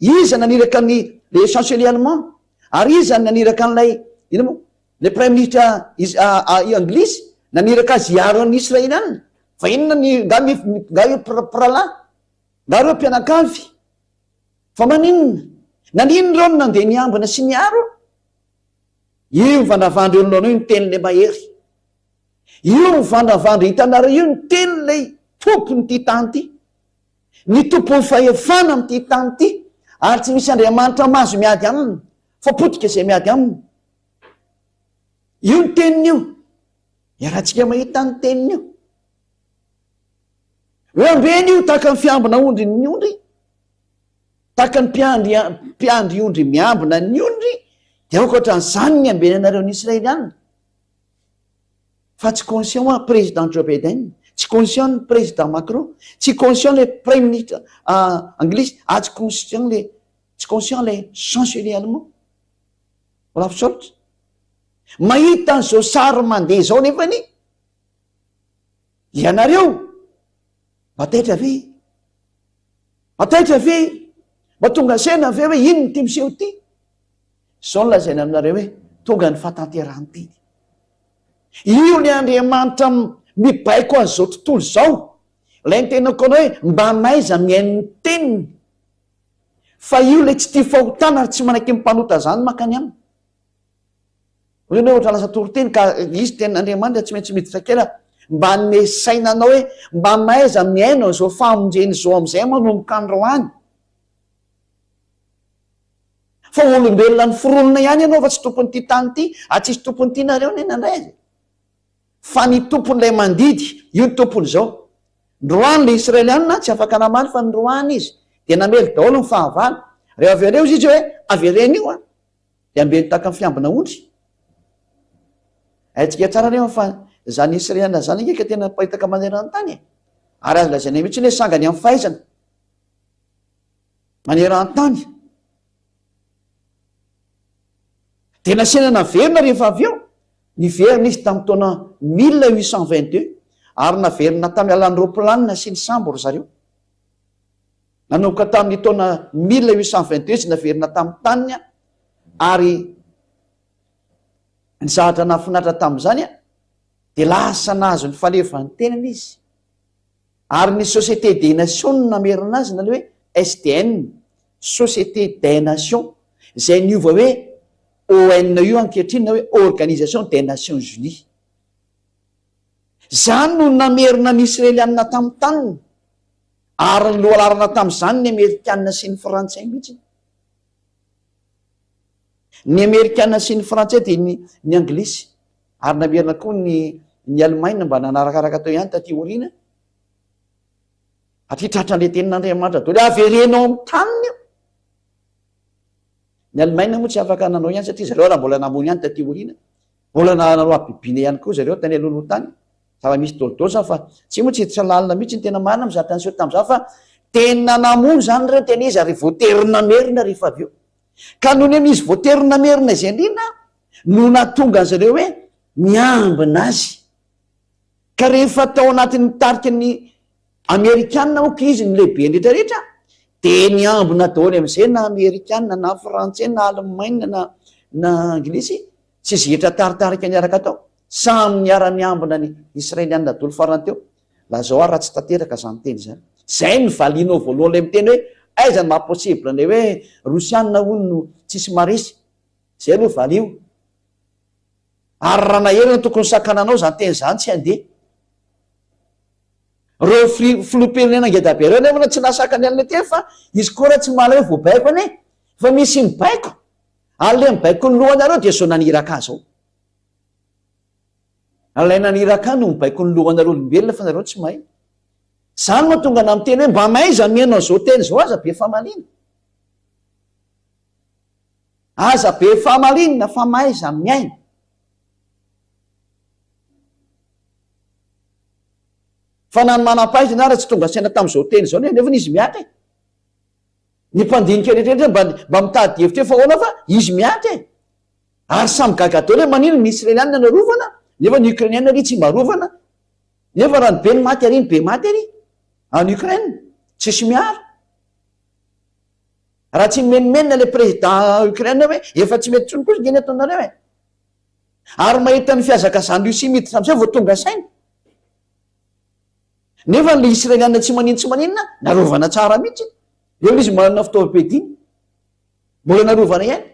Iza naniraka ny le chancelier allemand? Ary iza naniraka an'ilay ino moa? Le premier ministre anglisy naniraka azy hiaro an'ny Israeliana? Fa inona ny nga nga io mpiralahy? Nareo mpianakavy, fa maninona? Naninona ireo no nandeha niambina sy niaro? Io mivandravandra eo anoloanao io ny tenin'ilay mahery. Io mivandravandra hitanareo io ny tenin'ilay tompon'ity tany ity. Ny tompon'ny fahefana amin'ity tany ity. Ary tsy misy Andriamanitra mahazo miady aminy, fa potika izay miady aminy. Io ny teniny io. Iarahantsika mahita ny teniny io. Hoe ambeno io tahaka ny fiambina ondry ny ondry, tahaka ny mpiandry mpiandry ondry miambina ny ondry, dia aoka ohatran'izany ny ambenanareo ny Israeliana. Fa tsy conscient hoa président Joe Biden, tsy conscient ny président Macron, tsy conscient le premier ministre ah, anglisy, ah tsy conscient le tsy conscient le chancelier allemand. Olaf Scholz. Mahita an'izao sary mandeha izao nefany Ianareo? Mba taitra ve? Mba taitra ve? Mba tonga saina ve hoe inona ity miseho ity? Izao no lazaina aminareo hoe tonga ny fahatanterahan'ny teny. Io ny Andriamanitra mibaiko an'izao tontolo izao. Ilay nitenako anao hoe mba mahaiza mihaino ny teniny. Fa io ilay tsy tia fahotana ary tsy manaiky ny mpanota izany mankany aminy. Hoy ianao ohatra lasa toriteny ka izy tenin'Andriamanitra tsy maintsy miditra kely aho mba hanome saina anao hoe mba mahaiza mihaino an'izao famonjena izao amin'izay manomboka androany. Fa olombelona noforonina ihany ianao fa tsy tompon'ity tany ity ary tsisy tompon'ity nareo anie nandray azy. Fa ny tompon'ilay mandidy, io ny tompon'izao. Ndroany le Israelianina tsy afaka namaly fa nroany izy dia namely daholo ny fahavalo. Rehefa avy eo izy hoe avereno io an. Dia ambeno tahaka ny fiambina ondry. Haintsika tsara anefa fa izany Israeliana izany ange ka tena miparitaka maneran-tany e. Ary azo lazaina mihitsy hoe sangany amin'ny fahaizana maneran-tany. Dia nasiana naverina rehefa avy eo. Niverina izy tamin'ny taona 1822 ary naverina tamin'ny alalan'ny roaplanina sy ny sambo ry zareo. Nanomboka tamin'ny taona 1822 izy naverina tamin'ny taniny ary ny zavatra nahafinaritra tamin'izany dia lasa nahazo ny fahaleovantenany izy ary ny Société des Nations no namerina azy na le hoe SDN, Société des Nations, izay niova hoe ONU ankehitriny na hoe Organisation des Nations Unies. Izany no namerina ny Israelianina tamin'ny taniny. Ary ny lohalarana tamin'izany ny Amerikana sy ny Frantsay mihitsy. Ny Amerikana sy ny Frantsay dia ny ny Anglisy ary namerina koa ny ny Alemaina mba nanarakaraka teo ihany taty aoriana. Satria tratran'ilay tenin'Andriamanitra daholo hoe avereno ao amin'ny taniny io. Ny Alemaina moa tsy afaka nanao ihany satria zareo raha mbola namono ihany taty aoriana. Mbola nanao habibiana ihany koa zareo tany alohaloha tany. Zava-misy dolidoly zany fa tsy moa tsy hiditra lalina mihitsy ny tena marina amin'ny zavatra niseho tamin'izany fa tena namono izany ireo tena izy ary voatery namerina rehefa avy eo. Ka noho ny amin'izy voatery namerina izay indrindra no nahatonga an'izareo hoe miambina azy. Ka rehefa tao anatin'ny tariky ny Amerikana moa izy no lehibe rehetra rehetra dia niambina daholo amin'izay na Amerikana na Frantsay na Alemaina na na Anglisy sy izay hetra taritarika niaraka tao. Samy niara-niambina ny Israelianina daholo farany teo. Lazao ahy raha tsy tanteraka izany teny izany. Izay no valianao voalohany ilay miteny hoe aiza no maha possible an'ilay hoe Rosianina hono no tsisy maharesy. Izay aloha valio. Ary raha naherina tokony sakananao izany teny izany tsy handeha. Ireo filoham-pirenena ngeda be ireo anefa tsy nahasakany an'ilay teny fa izy koa raha tsy mahalala hoe voabaiko anie fa misy mibaiko. Ary ilay mibaiko ny lohanareo dia izao naniraka azy ao. Ilay naniraka ahy no mibaiko ny lohanareo olombelona fa nareo tsy mahay. Izany no tonga anah miteny hoe mba mahaiza mihaino an'izao teny izao aza be famaliana. Aza be famaliana fa mahaiza mihaino. Fa na ny manam-pahaizana ara tsy tonga saina tamin'izao teny izao nefa izy mihatra e. Ny mpandinika rehetra rehetra mba mba mitady hevitra hoe fa ahoana fa izy mihatra e. Ary samy gaga daholo hoe maninona ny Israelianina no arovana nefa ny Ukrainiana ary tsy mba arovana. Nefa raha ny be ny maty ary ny be maty ary any Ukraine. Tsisy miaro. Raha tsy mimenomenona le président Ukraine hoe efa tsy mety intsony kosa nge ny ataonareo e. Ary mahita ny fihazakazahan'i Russie miditra amizay vao tonga saina. Nefa le Israelianina tsy maninona tsy maninona narovana tsara mihitsy. Eo izy manana fitaovam-piadiana. Mbola narovana ihany.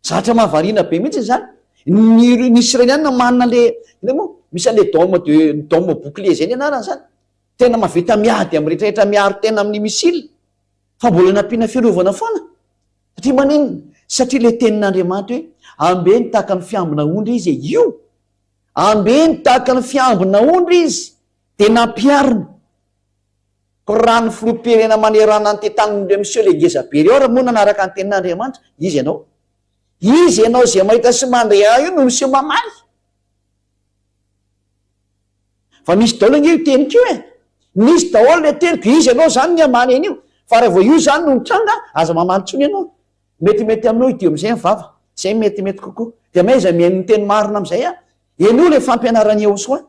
Zatra mahavariana be mihitsy izany. Ny ny Israelianina manana le inona moa? Misy an'le dôme de dôme bouclier zay ny anarany zany. Tena mahavita miady amin'ny rehetrarehetra miaro tena amin'ny missile. Fa mbola nampiana fiarovana foana. Satria maninona? Satria le tenin'Andriamanitra hoe ambeno tahaka ny fiambina ondry izy e. Io! Ambeno tahaka ny fiambina ondry izy. Dia nampiharina. Koa raha ny filoham-pirenena manerana an'ity tanin'ireo miseho le ngeza be ireo ary moa nanaraka ny tenin'Andriamanitra, iza ianao? Iza ianao izay mahita sy mandre ahy io no miseho mamaly? Fa misy daholo ange io teniko io e! Misy daholo le teniko, iza ianao izany ny hamaly an'io? Fa raha vao io izany no mitranga, aza mamaly intsony ianao. Metimety aminao hidio amin'izay ny vava, izay metimety kokoa. Dia mahaiza mihaino ny teny marina amin'izay an! Henoy ilay fampianaran'i Yehosua.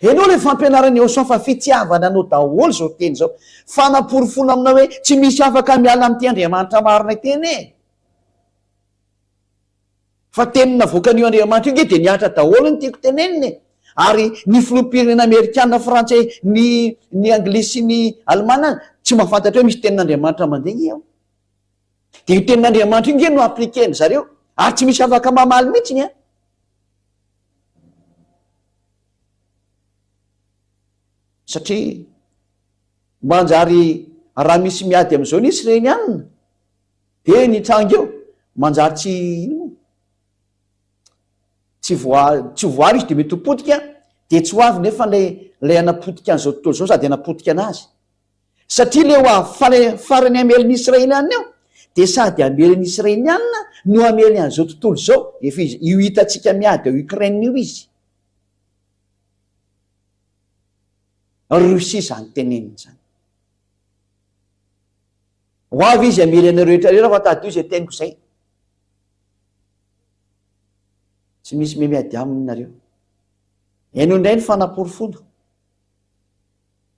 Henoy ilay fampianaran'i Yehosua fa fitiavana anao daholo izao teny izao. Fanaporofoana aminao hoe tsy misy afaka miala amin'ity Andriamanitra marina ity anie e. Fa teny navoakan'io Andriamanitra io nge dia nihatra daholo ny tiako tenenina e. Ary ny filoham-pirenena amerikana, frantsay, ny ny anglisy sy ny alemana tsy mahafantatra hoe misy tenin'Andriamanitra mandeha nge ao. Dia io tenin'Andriamanitra io nge no appliquer-ny zareo. Ary tsy misy afaka mamaly mihitsiny an. Satria manjary raha misy miady amin'izao ny Israelianina dia ny tranga eo manjary tsy ino moa tsy voa tsy voary izy dia mety ho potika dia tsy ho avy nefa ilay ilay hanapotika an'izao tontolo izao sady hanapotika anazy Satria ilay ho avy fara farany hamely ny Israelianina eo, dia sady hamely ny Israelianina no hamely an'izao tontolo izao. Efa izy, io hitantsika miady ao Ukraine io izy. Russie izany teneniny izany. Ho avy izy hamely anareo rehetra rehetra fa tadidio izay teniko izay. Tsy misy me miady aminy nareo. Henoy indray ny fanaporofoana.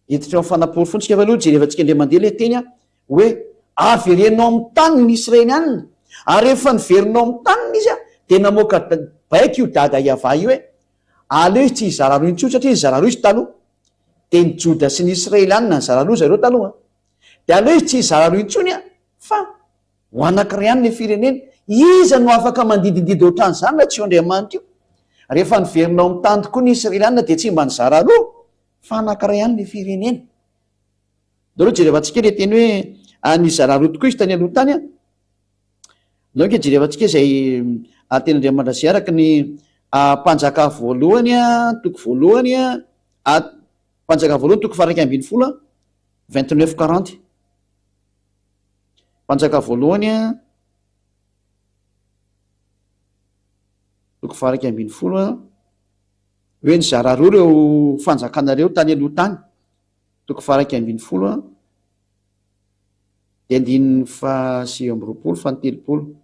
Hiditra eo amin'ny fanaporofoantsika fa aloha jerevantsika indray mandeha ilay teny hoe avereno amin'ny taniny ny Israelianina. Ary rehefa niverina ao amin'ny taniny izy dia namoaka baiko io dada Yavah io hoe aleo izy tsy hizara roa intsony satria nizara roa izy taloha. Dia ny Joda sy ny Israelianina nizara roa zareo taloha. Dia aleo izy tsy hizara roa intsony fa ho anankiray ihany ilay firenena. Iza no afaka mandidindidy ohatran'izany raha tsy io Andriamanitra io? Rehefa niverina ao amin'ny tany tokoa ny Israelianina dia tsy mba nizara roa fa anankiray ihany ilay firenena. Ndao aloha jerevantsika ilay teny hoe nizara roa tokoa izy tany aloha tany an. Ndao ange jerevantsika izay tenin'Andriamanitra izay araka ny Mpanjaka voalohany toko voalohany Mpanjaka voalohany toko faha 11 29 40. Mpanjaka voalohany toko faha 11 hoe nizara roa ireo fanjakana ireo tany aloha tany. Toko faha 11 dia andininy faha 29 faha 30.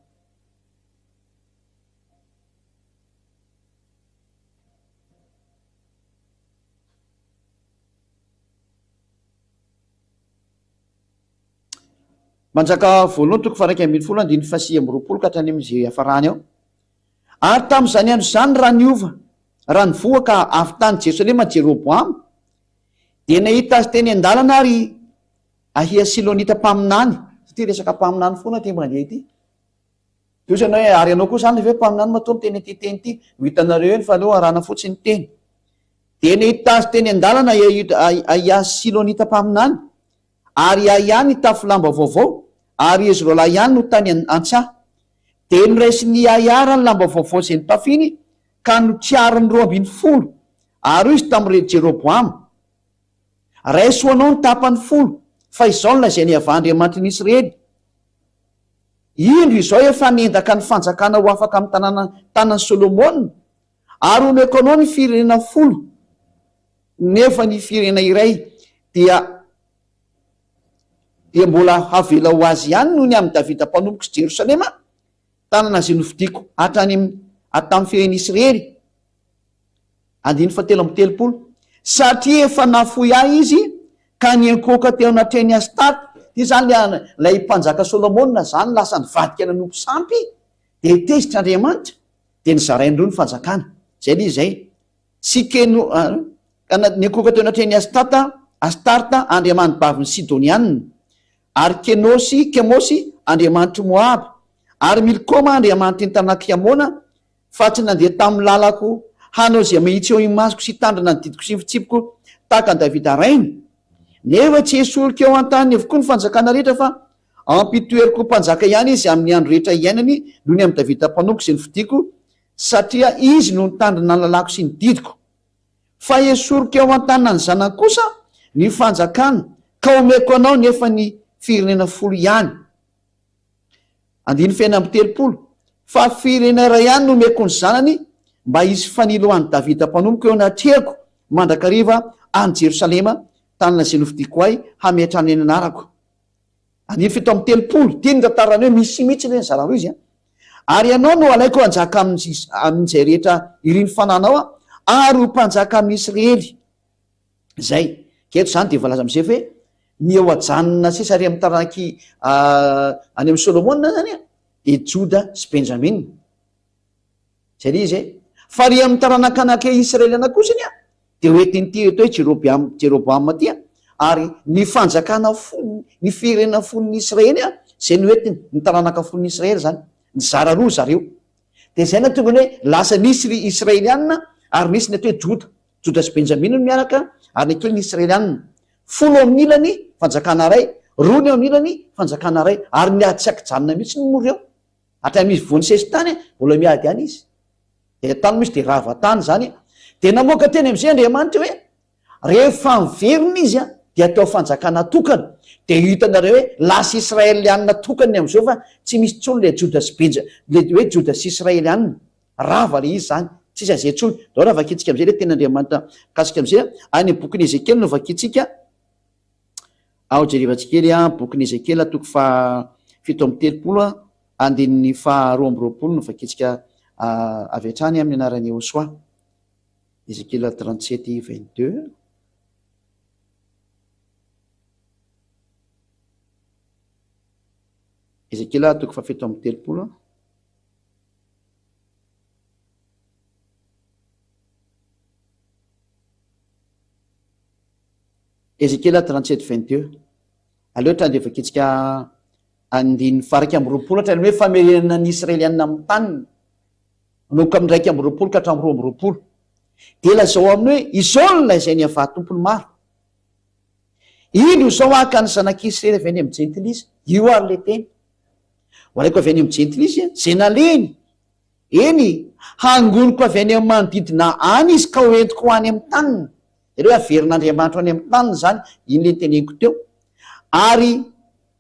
Manjaka voalohany toko faha 11 andininy faha 29 ka hatrany amin'izay hiafarany ao. Ary tamin'izany andro izany raha niova, raha nivoaka avy tany Jerosalema Jeroboama, dia nahita azy teny an-dalana ary Ahia Silonita mpaminany, satria resaka mpaminany foana ity mandeha ity. Dia hoy ianao hoe, ary ianao koa izany ve mpaminany matoa miteny ity teny ity? Ho hitanareo eny fa aleo arahana fotsiny ny teny. Dia nahita azy teny an-dalana Ahia Silonita mpaminany, ary Ahia nitafy lamba vaovao, ary izy roalahy ihany no tany an-tsaha. Dia noraisin'i Ahia ny lamba vaovao izay nitafiny, ka notriariny 12, ary hoy izy tamin'i Jeroboama, Raiso ho anao ny tapany folo, fa izao no lazain'i Yavah Andriamanitry ny Israely, Indro izao efa nendaka ny fanjakana ho afaka amin'ny tanàna tanan'i Solomona, ary homeko anao ny firenena folo, nefa ny firenena iray dia dia mbola havela ho azy ihany noho ny amin'i Davida mpanompoko sy Jerosalema, tanana izay nofidiko hatrany amin'ny tamin'ny firenen'Israely. Andininy fahatelo amby telopolo, Satria efa nafoy ahy izy ka niankohoka teo anatrehan'i Astarte. Ity izany ilay ilay mpanjaka Solomona izany lasa nivadika nanompo sampy, dia tezitra Andriamanitra, dia nozarainy roa ny fanjakana. Izay ilay izy izay. Sy Keno, ka niankohoka teo anatrehan'i Astata, Astarta, andriamanibavin'ny Sidonianina, ary Kenosy, Kemosy, andriamanitr'i Moaba, ary Milkoma, andriamanitry ny tanàk'i Amona, Fa tsy nandeha tamin'ny lalako hanao izay mahitsy eo imasoko sy hitandrina ny didiko sy ny fitsipiko tahaka an'i Davida rainy. Nefa tsy hesoriko eo an-taniny avokoa ny fanjakana rehetra fa hampitoeriko ho mpanjaka ihany izy amin'ny andro rehetra iainany noho ny amin'i Davida mpanompoko izay nofidiko, satria izy no nitandrina ny lalàko sy ny didiko. Fa hesoriko eo an-tanan'ny zanany kosa ny fanjakana ka homeko anao nefa ny firenena folo ihany. Andininy fahenina amby telopolo, Fa firenena iray ihany no omeko ny zanany mba hisy fanilo ho an'i Davida mpanompoko eo anatrehako mandrakariva any Jerosalema, tanana izay nofidiko ahy hametrahana ny anarako. Andininy 37, Ity ny tantarany hoe misy mihitsy ve ny zara-roa izy an? Ary ianao no halaiko hanjaka amin'izay rehetra irin'ny fananao ary ho mpanjaka amin'i Israely. Izay. Ka eto izany dia voalaza amin'izay hoe ny eo ajanona sisa ary amin'ny taranak'i any amin'i Solomona izany dia Joda sy Benjamina. Izay ilay izy e. Fa ary amin'ny taranak'anak'i Israeliana kosa anie dia ho entin'ity atao hoe Jerobeam, Jeroboama ity ary ny fanjakana fony, ny firenena fon'ny Israely izay no entiny, ny taranaka fon'ny Israely izany. Nizara roa zareo. Dia izay nahatonga ny hoe lasa nisy ry Israeliana ary nisy ny atao hoe Joda. Joda sy Benjamina no miaraka, ary ny ankilany Israelianina. Folo ao amin'ny ilany, fanjakana iray, roa ny ao amin'ny ilany, fanjakana iray. Ary miady tsy an-kijanona mihitsy ny moa ireo. Hatramin'izy voa nisesy tany, mbola miady ihany izy. Dia tany moa izy dia rava tany izany. Dia namoaka teny amin'izay Andriamanitra hoe, rehefa miverina izy dia atao fanjakana tokana. Dia hitanareo hoe lasa Israelianina tokana ny amin'izao fa tsy misy intsony ilay Joda sy Benja, ilay hoe Joda sy Israelianina. Rava ilay izy izany, tsisy an'izay intsony. Ndao raha vakintsika amin'izay ilay tenin'Andriamanitra mikasika amin'izay an. Any amin'ny bokin'i Ezekiela no vakintsika. Ao jerevantsika kely an, bokin'i Ezekiela toko faha 37 an, andininy faha 22 no vakintsika avy hatrany amin'ny anaran'i Yehosua. Ezekiela 37 22. Ezekiela toko faha 37. Ezekiela 37 22. Aleo hatrany dia vakintsika andininy faha 21 hatrany hoe famerenana ny Israelianina amin'ny taniny. Manomboka amin'ny 21 ka hatramin'ny 22. Dia lazao aminy hoe, Izao no lazain'i Yavah Tompon'ny maro, Indro izao haka ny zanak'Israely avy any amin'ny jentilisa. Io ary ilay teny. Ho alaiko avy any amin'ny jentilisa, izay nalehiny. Eny, hangoniko avy any amin'ny manodidina any izy ka ho entiko ho any amin'ny taniny. Jereo hoe averin'Andriamanitra any amin'ny taniny izany, iny ilay noteneniko teo. Ary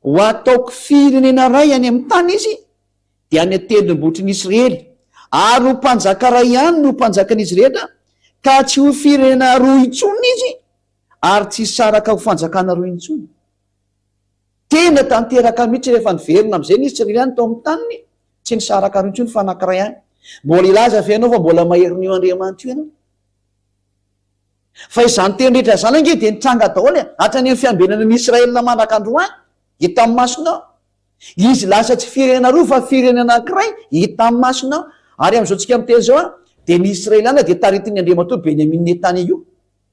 ho ataoko firenena iray any amin'ny tany izy, dia any an-tendrombohitry ny Israely, ary ho mpanjaka iray ihany no ho mpanjakan'izy rehetra, ka tsy ho firenena roa intsony izy, ary tsy hisaraka ho fanjakana roa intsony. Tena tanteraka mihitsy rehefa niverina amin'izay ny Israeliana tao amin'ny taniny, tsy nisaraka roa intsony fa anankiray ihany. Mbola hilaza ve ianao fa mbola maherin'io Andriamanitra io ianao? Fa izany teny rehetra izany ange dia nitranga daholo e, hatrany amin'ny fiambenana ny Israel mandraka androany, hita amin'ny masonao. Izy lasa tsy firenena roa fa firenena anankiray, hita amin'ny masonao. Ary amin'izao tsika miteny izao an, dia ny Israeliana dia taritin'ny Andriamatoa Benjamin Netanyahu.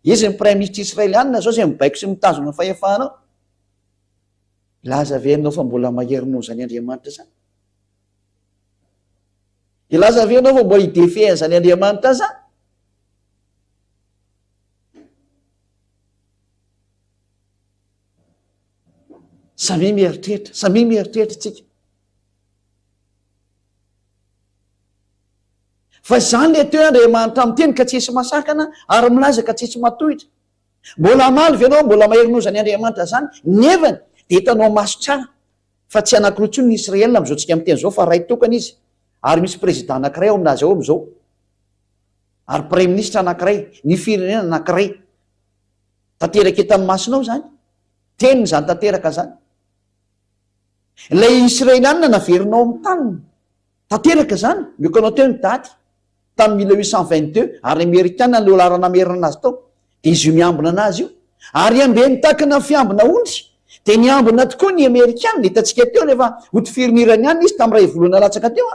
Izy ny Praiminisitra Israeliana izao izay mibaiko sy mitazona ny fahefana ao. Hilaza ve ianao fa mbola mahery noho izany Andriamanitra izany? Hilaza ve ianao fa mbola hi-défier an'izany Andriamanitra izany? Samia mieritreritra, samia mieritreritra tsika. Fa izany le atao hoe Andriamanitra miteny ka tsisy masakana ary milaza ka tsisy matohitra. Mbola hamaly ve ianao mbola mahery noho izany Andriamanitra izany? Nefany dia hitanao maso tsara fa tsy anankiroa intsony ny Israel amin'izao tsika miteny izao fa ray tokana izy ary misy président anankiray ao aminazy ao amin'izao. Ary praiminisitra anankiray, ny firenena anankiray. Tanteraka hitan'ny masonao izany. Teniny izany tanteraka izany. Ilay Israelianina naverinao amin'ny taniny. Tanteraka izany. Omeko anao teo ny daty. Tamin'ny 1822, ary ny Amerikana no laharana namerina anazy tao. Dia izy io miambina anazy io. Ary ambeny takina fiambina ondry. Dia niambina tokoa ny Amerikana. Hitantsika teo rehefa hotifirin'ny Iraniana izy tamin'ny iray volana latsaka teo.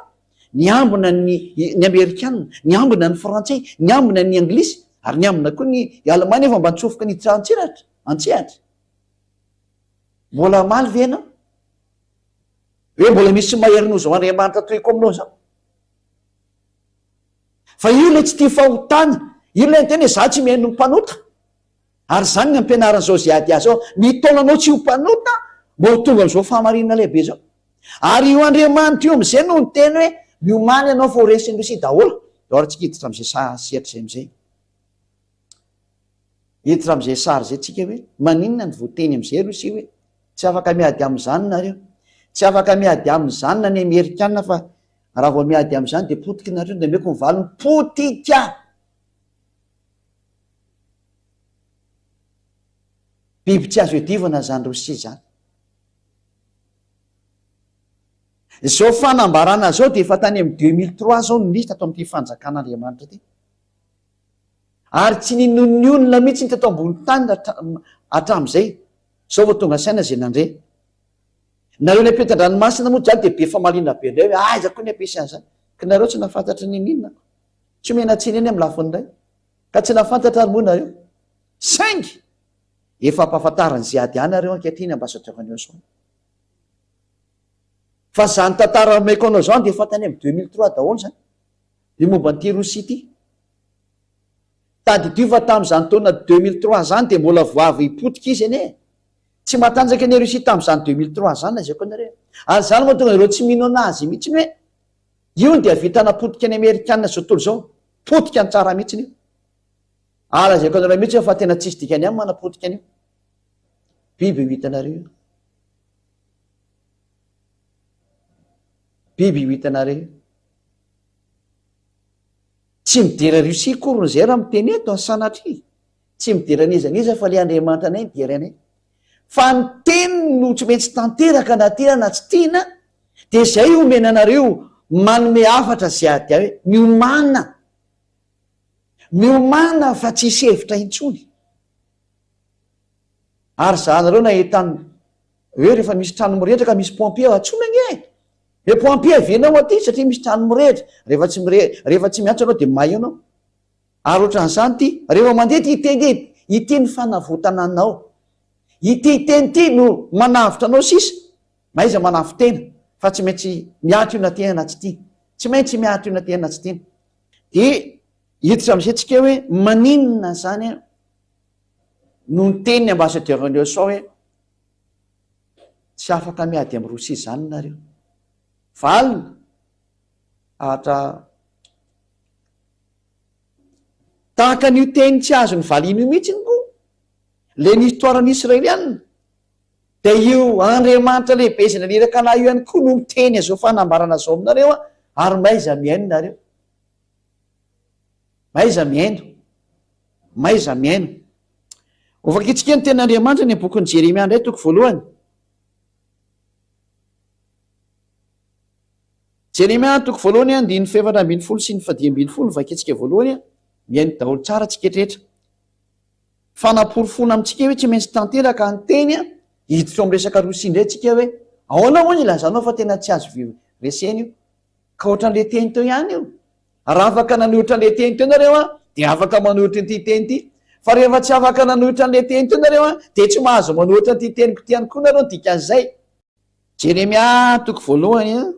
Niambina ny ny Amerikana, niambina ny Frantsay, niambina ny Anglisy, ary niambina koa ny Alemana efa mba nitsofoka niditra an-tsiratra, an-tsehatra. Mbola hamaly ve ianao? Hoe mbola misy mahery noho izao Andriamanitra tohiko aminao izao? Fa io ilay tsy tia fahotana, io ilay niteny hoe za tsy mihaino ny mpanota. Ary izany ny ampianaran'izao ziady azy izao, mitaona anao tsy ho mpanota mba ho tonga amin'izao fahamarinana lehibe izao. Ary io Andriamanitra io amin'izay no niteny hoe miomàna ianao fa ho resin'i Rosia daholo. Ndao ary tsika hiditra amin'izay saha sehatra izay amin'izay. Hiditra amin'izay sary izay tsika hoe maninona no voateny amin'izay Rosia hoe tsy afaka miady amin'izany nareo. Tsy afaka miady amin'izany na ny Amerikana fa raha vao miady amin'izany dia potika nareo, dia omeko ny valiny potika. Biby tsy azo iadivana izany Rosia izany. Izao fanambarana izao dia efa tany amin'ny 2003 izao no nisy tato amin'ity fanjakan'Andriamanitra ity. Ary tsy ninoan'ny olona mihitsy ny teto ambony tany hatramin'izay. Izao vao tonga saina izay nandre. Nareo any am-pitan-dranomasina moa izany dia be famaliana be indray hoe aiza koa ny hampisy an'izany. Ka nareo tsy nahafantatra n'inon'inona. Tsy omena tsiny eny amin'ny lafiny iray. Ka tsy nahafantatra ary moa nareo. Saingy efa ampahafantarin'i Ziad ihany nareo ankehitriny ambassadeur an'i Osman. Fa izany tantara omeko anao izany dia efa tany amin'ny 2003 daholo izany. Io momba an'ity Rosia ity. Tadidio fa tamin'izany taona 2003 izany dia mbola vao avy potika izy anie. Tsy matanjaka anie Russie tamin'izany 2003 izany lazaiko anareo. Ary izany no mahatonga ireo tsy mino anazy mihitsy hoe io dia vita napotika ny Amerikana izao tontolo izao. Potika ny tsara mihitsy io. Ary lazaiko anareo mihitsy fa tena tsisy dikany aminy manapotika an'io. Biby io hitanareo io. Biby io hitanareo io. Tsy midera Russie akory ny zay raha miteny eto an, sanatria. Tsy midera an'iza n'iza fa le Andriamanitra anay midera anay. Fa ny teniny no tsy maintsy tanteraka na tiana na tsy tiana, dia zay omena anareo manome hafatra sy ady ahy hoe miomàna. Miomàna fa tsy hisy hevitra intsony. Ary zahanareo nahita ny hoe rehefa misy trano mirehitra ka misy pompier antsoina anie e! Hoe pompier avianao aty satria misy trano mirehitra, rehefa tsy mire, rehefa tsy miantso ianao dia may eo ianao. Ary ohatran'izany ity, rehefa mandeha ity teny ity, ity ny fanavotana anao. Ity teny ity no manavotra anao sisa, mahaiza manavo-tena fa tsy maintsy miato io na tiana na tsy tiana. Tsy maintsy miato io na tiana na tsy tiana. Dia hiditra amin'izay tsika hoe maninona izany no niteny ny ambassadeur ny USA hoe tsy afaka miady amin'i Rosia izany nareo. Valiny, Atra tahaka an'io teny tsy azony valiana io mihitsy koa le ny histoire ny Israeliana. Dia io Andriamanitra lehibe izay naniraka anah io ihany koa no miteny an'izao fanambarana izao aminareo an, ary mahaiza mihaino nareo. Mahaiza mihaino. Mahaiza mihaino. Hovakintsika ny tenin'Andriamanitra ny bokin'i Jeremia indray toko voalohany. Jeremia toko voalohany andininy fahefatra 14 sy ny fahadimy 15 vakintsika voalohany, mihaino daholo tsara tsika rehetra. Fanaporofoana amintsika hoe tsy maintsy tanteraka ny teny an, hiditra ao amin'ny resaka Rosia indray tsika hoe ahoana moa ny ilazanao fa tena tsy azo resena io? Ka ohatran'ilay teny teo ihany io. Raha afaka nanohitra an'ilay teny teo nareo an, dia afaka manohitra ity teny ity. Fa rehefa tsy afaka nanohitra an'ilay teny teo nareo an, dia tsy mahazo manohitra an'ity teniko ity ihany koa nareo ny dikan'izay. Jeremia toko voalohany an,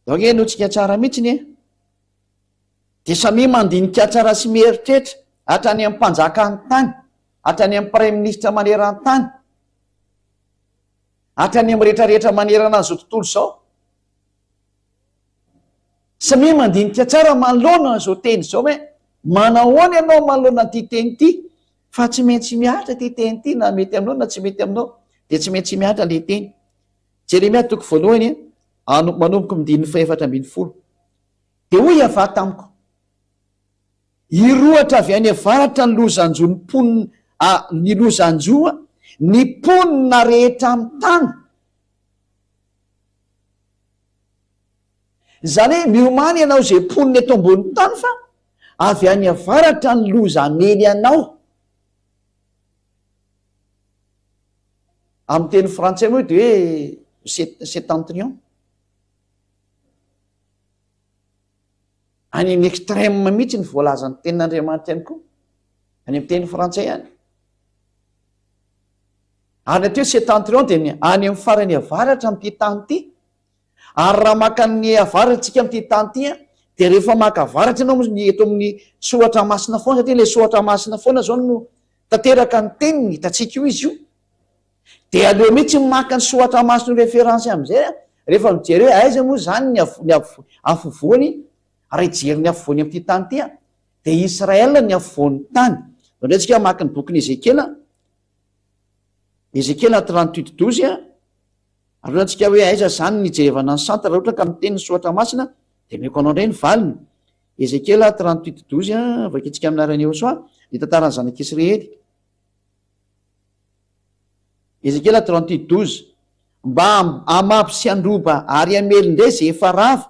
donc henointsika tsara mihitsy e. Dia samia mandinika tsara sy mieritreritra hatrany amin'ny mpanjakan'ny tany, hatrany amin'ny praiminisitra maneran-tany, hatrany amin'ny rehetrarehetra manerana an'izao tontolo izao. Samia mandinika tsara manoloana an'izao teny izao hoe manahoana ianao manoloana an'ity teny ity fa tsy maintsy mihatra ity teny ity na mety aminao na tsy mety aminao dia tsy maintsy mihatra ilay teny. Jeremia toko voalohany manomboka amin'ny andininy fahefatra 18. Dia hoy Yavah tamiko, Hirohotra avy any avaratra ny loza-hanjo ny mponina, a, ny loza-hanjo ny mponina rehetra amin'ny tany. Izany hoe miomàna ianao izay mponina eto ambonin'ny tany fa avy any avaratra ny loza hamely anao. Amin'ny teny frantsay moa dia hoe septentrion. Any amin'ny extrême mihitsy ny voalazan'ny tenin'Andriamanitra ihany koa, any amin'ny teny frantsay any. Ary ny atao hoe septentrion dia ny any amin'ny farany avaratra amin'ity tany ity. Ary raha maka ny avaratra tsika amin'ity tany ity dia rehefa maka avaratra ianao ny eto amin'ny soratra masina foana satria ilay soratra masina foana izao no tanteraka ny teniny, hitantsika io izy io. Dia aleo mihitsy maka ny soratra masina ho référence amin'izay a, rehefa mijery hoe aiza moa izany ny ny afovoany, raha hijery ny afovoany amin'ity tany ity a, dia Israël ny afovoan'ny tany. Izao indray tsika maka ny bokin'i Ezekiela, Ezekiela 38 12 a, aloha antsika hoe aiza izany ny hijerevana ny centre raha ohatra ka miteny ny soratra masina, dia omeko anao indray ny valiny. Ezekiela 38 12 a, vakintsika amin'ny anaran'i Yehosua, ny tantaran'ny zanak'Israely. Ezekiela 38 12, Mba hamabo sy handroba ary hamely indray izay efa rava,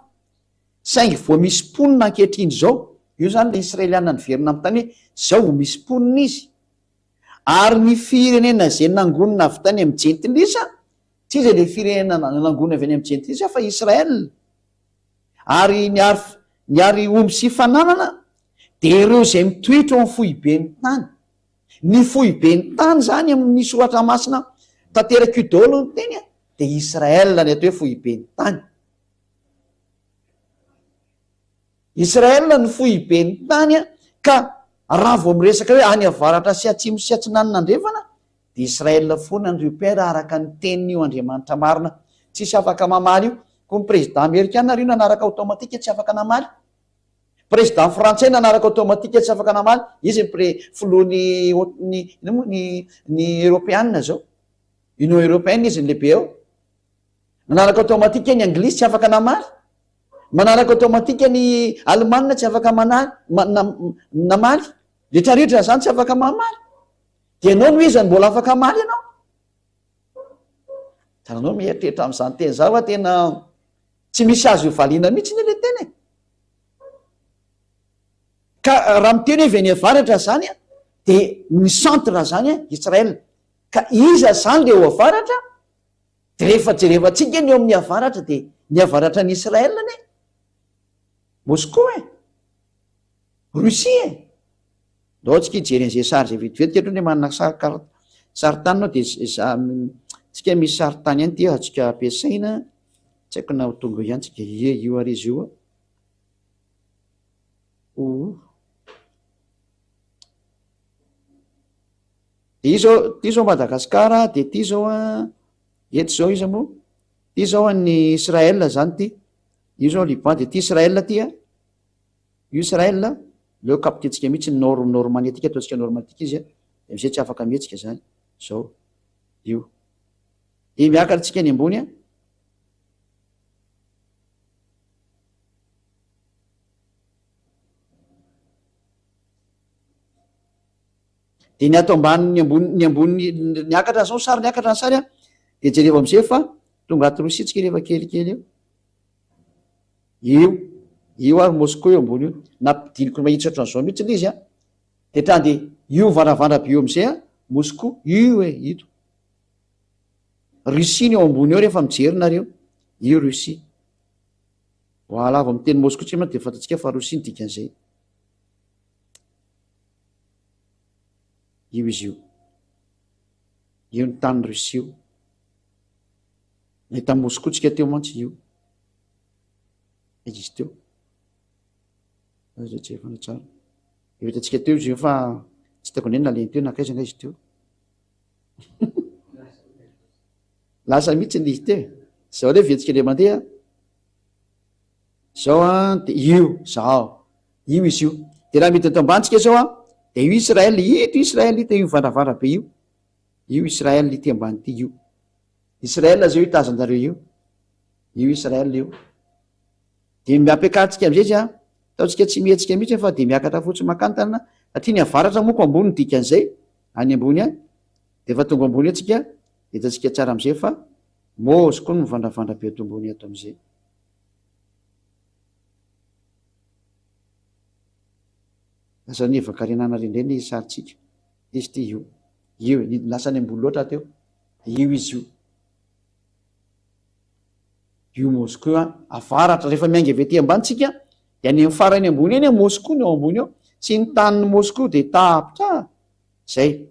saingy vao misy mponina ankehitriny izao. Io izany ilay Israeliana niverina amin'ny tany hoe izao vao misy mponina izy. Ary ny firenena izay nangonina avy tany amin'ny Jentilisa, tsy iza ilay firenena nangonina avy any amin'ny Jentilisa fa Israel. Ary ny ary ny ary omby sy fananana dia ireo izay mitoetra ao amin'ny foiben'ny tany. Ny foiben'ny tany izany amin'ny soratra masina tanteraka io daholo ny teny dia Israel ny atao hoe foiben'ny tany. Israel ny foiben'ny tany ka raha vao miresaka hoe any avaratra sy atsimo sy atsinanana andrefana dia Israel foana ny repère araka ny tenin'io Andriamanitra marina. Tsisy afaka mamaly io. Koa ny président amerikana ary io nanaraka automatique tsy afaka namaly. Président frantsay nanaraka automatique tsy afaka namaly, izy ny pré filoha ny ny inona moa ny ny europeana zao, union européenne izy ny lehibe ao, nanaraka automatique ny anglisy tsy afaka namaly, manaraka automatique ny alemana tsy afaka manaly namaly, retraretra zany tsy afaka mamaly, de ianao no iza no mbola afaka hamaly ianao? Tananao mieritreritra amin'izany teny izany fa tena tsy misy azo ivaliana mihitsy anie ilay teny e. Ka raha miteny hoe avy any avaratra izany a, dia ny centre izany a, Israël. Ka iza izany ilay ao avaratra? Dia rehefa jerevantsika ny eo amin'ny avaratra dia ny avaratra an'i Israël anie. Moscou e. Russie e. Ndao tsika hijery an'izay sary izay vetivety aloha ny manana sary carte sary tany nao dia za tsika misy sary tany ihany ty azontsika ampiasaina, tsy haiko na ho tonga eo ihany tsika, ie io ary izy io a. Oh. Dia izao, ty zao Madagasikara, dia ty zao an, eto zao iza moa? Ty zao an'ny Israël zany ty. Io zao Liban, dia ty Israël ty an. Io Israël, leo captentsika mihitsy ny nord, nord magnétique, ataontsika nord magnétique izy an, dia amizay tsy afaka mihetsika zany. Zao, io. Dia miakatra tsika any ambony an. Dia ny ato ambanin'ny ambony, ny ambony, niakatra zao sary, niakatra ny sary an, dia jerevo amizay fa tonga ato Rosia tsika rehefa kelikely eo. Io, io ary Moscou eo ambony io. Nampidiniko mahitsy ohatran'izao mihitsy ilay izy an. Dia hatrany dia io mivandravandrana be io amizay an, Moscou, io e, ito. Russie ny eo ambony eo rehefa mijery nareo. Io Russie. Voilà, vao miteny Moscou tsika mantsy dia fantatsika fa Russie ny dikan'izay. Io izy io. Io ny tany Russie io. Nahita Moscou tsika teo mantsy io. Aiza izy teo? Aiza jerevana tsara. Io hitantsika teo izy io fa tsy hitako indray nalehany teo nankaiza nga izy teo. Lasa mihitsy ny izy teo. Zao le vetsika le mandeha. Zao an, de io, zao. Io izy io. De raha midina eto ambany tsika zao an, de io Israël, ito Israël ito, io mivandravandra be io. Io Israël ity ambany ity io. Israël zao io tazanareo io. Io Israël io. De ampiakarintsika amizay izy an, ataontsika tsy mihetsika mihitsy fa de miakatra fotsiny makany tanana, satria ny avaratra moko ambony ny dikan'izay, any ambony any. De efa tonga ambony eo tsika, de hitantsika tsara amizay fa môzy koa ny mivandravandra be ato ambony ato amizay. Lasa ny evan-karenana ary indray ny sarintsika. Izy ity io. Io e, lasa any ambony loatra aho teo. Io izy io. Io Moscou io an, avaratra, rehefa miainga avy aty ambany tsika, dia any amin'ny farany ambony eny Moscou ny ao ambony ao. Tsy ny tanin'i Moscou dia tapitra. Zay.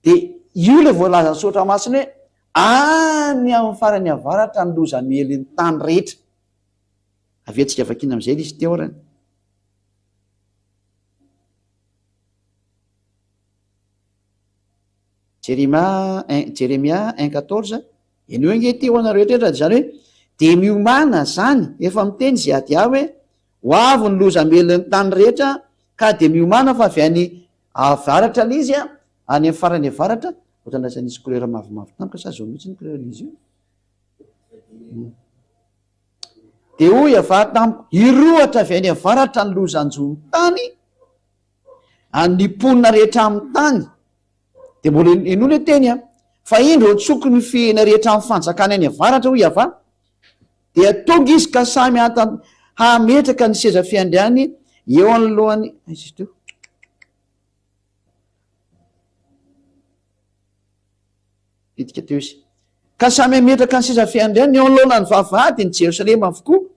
Dia io ilay voalazan'ny soratra masina hoe any amin'ny farany avaratra ny loza miely ny tany rehetra. Avetsika vakiana amin'izay ilay izy teo arany. Jeremia un, Jeremia un 14, Henoy ange ity ho anareo rehetra, izany hoe dia miomàna izany, efa miteny Ziadia hoe ho avy ny loza hamely ny tany rehetra ka dia miomàna fa avy any avaratra ilay izy an, any amin'ny farany avaratra, ohatran'ny lasa nisy couleur mavomavo tampoka sa zao mihitsy ny couleur izy io? Dia hoy Yavah tamiko, Hirohatra avy any avaratra ny loza hanjo ny tany, any mponina rehetra amin'ny tany. Dia mbola henoina ilay teny an, fa indro antsoiko ny fihena rehetra amin'ny fanjakana any avaratra, hoy Yavah. Dia tonga izy ka samy hametraka ny seza fiandriany eo anoloan'ny, aiza izy teo? Bitika teo izy. Ka samy hametraka ny seza fiandrianany eo anoloana ny vavahady ny Jerosalema avokoa,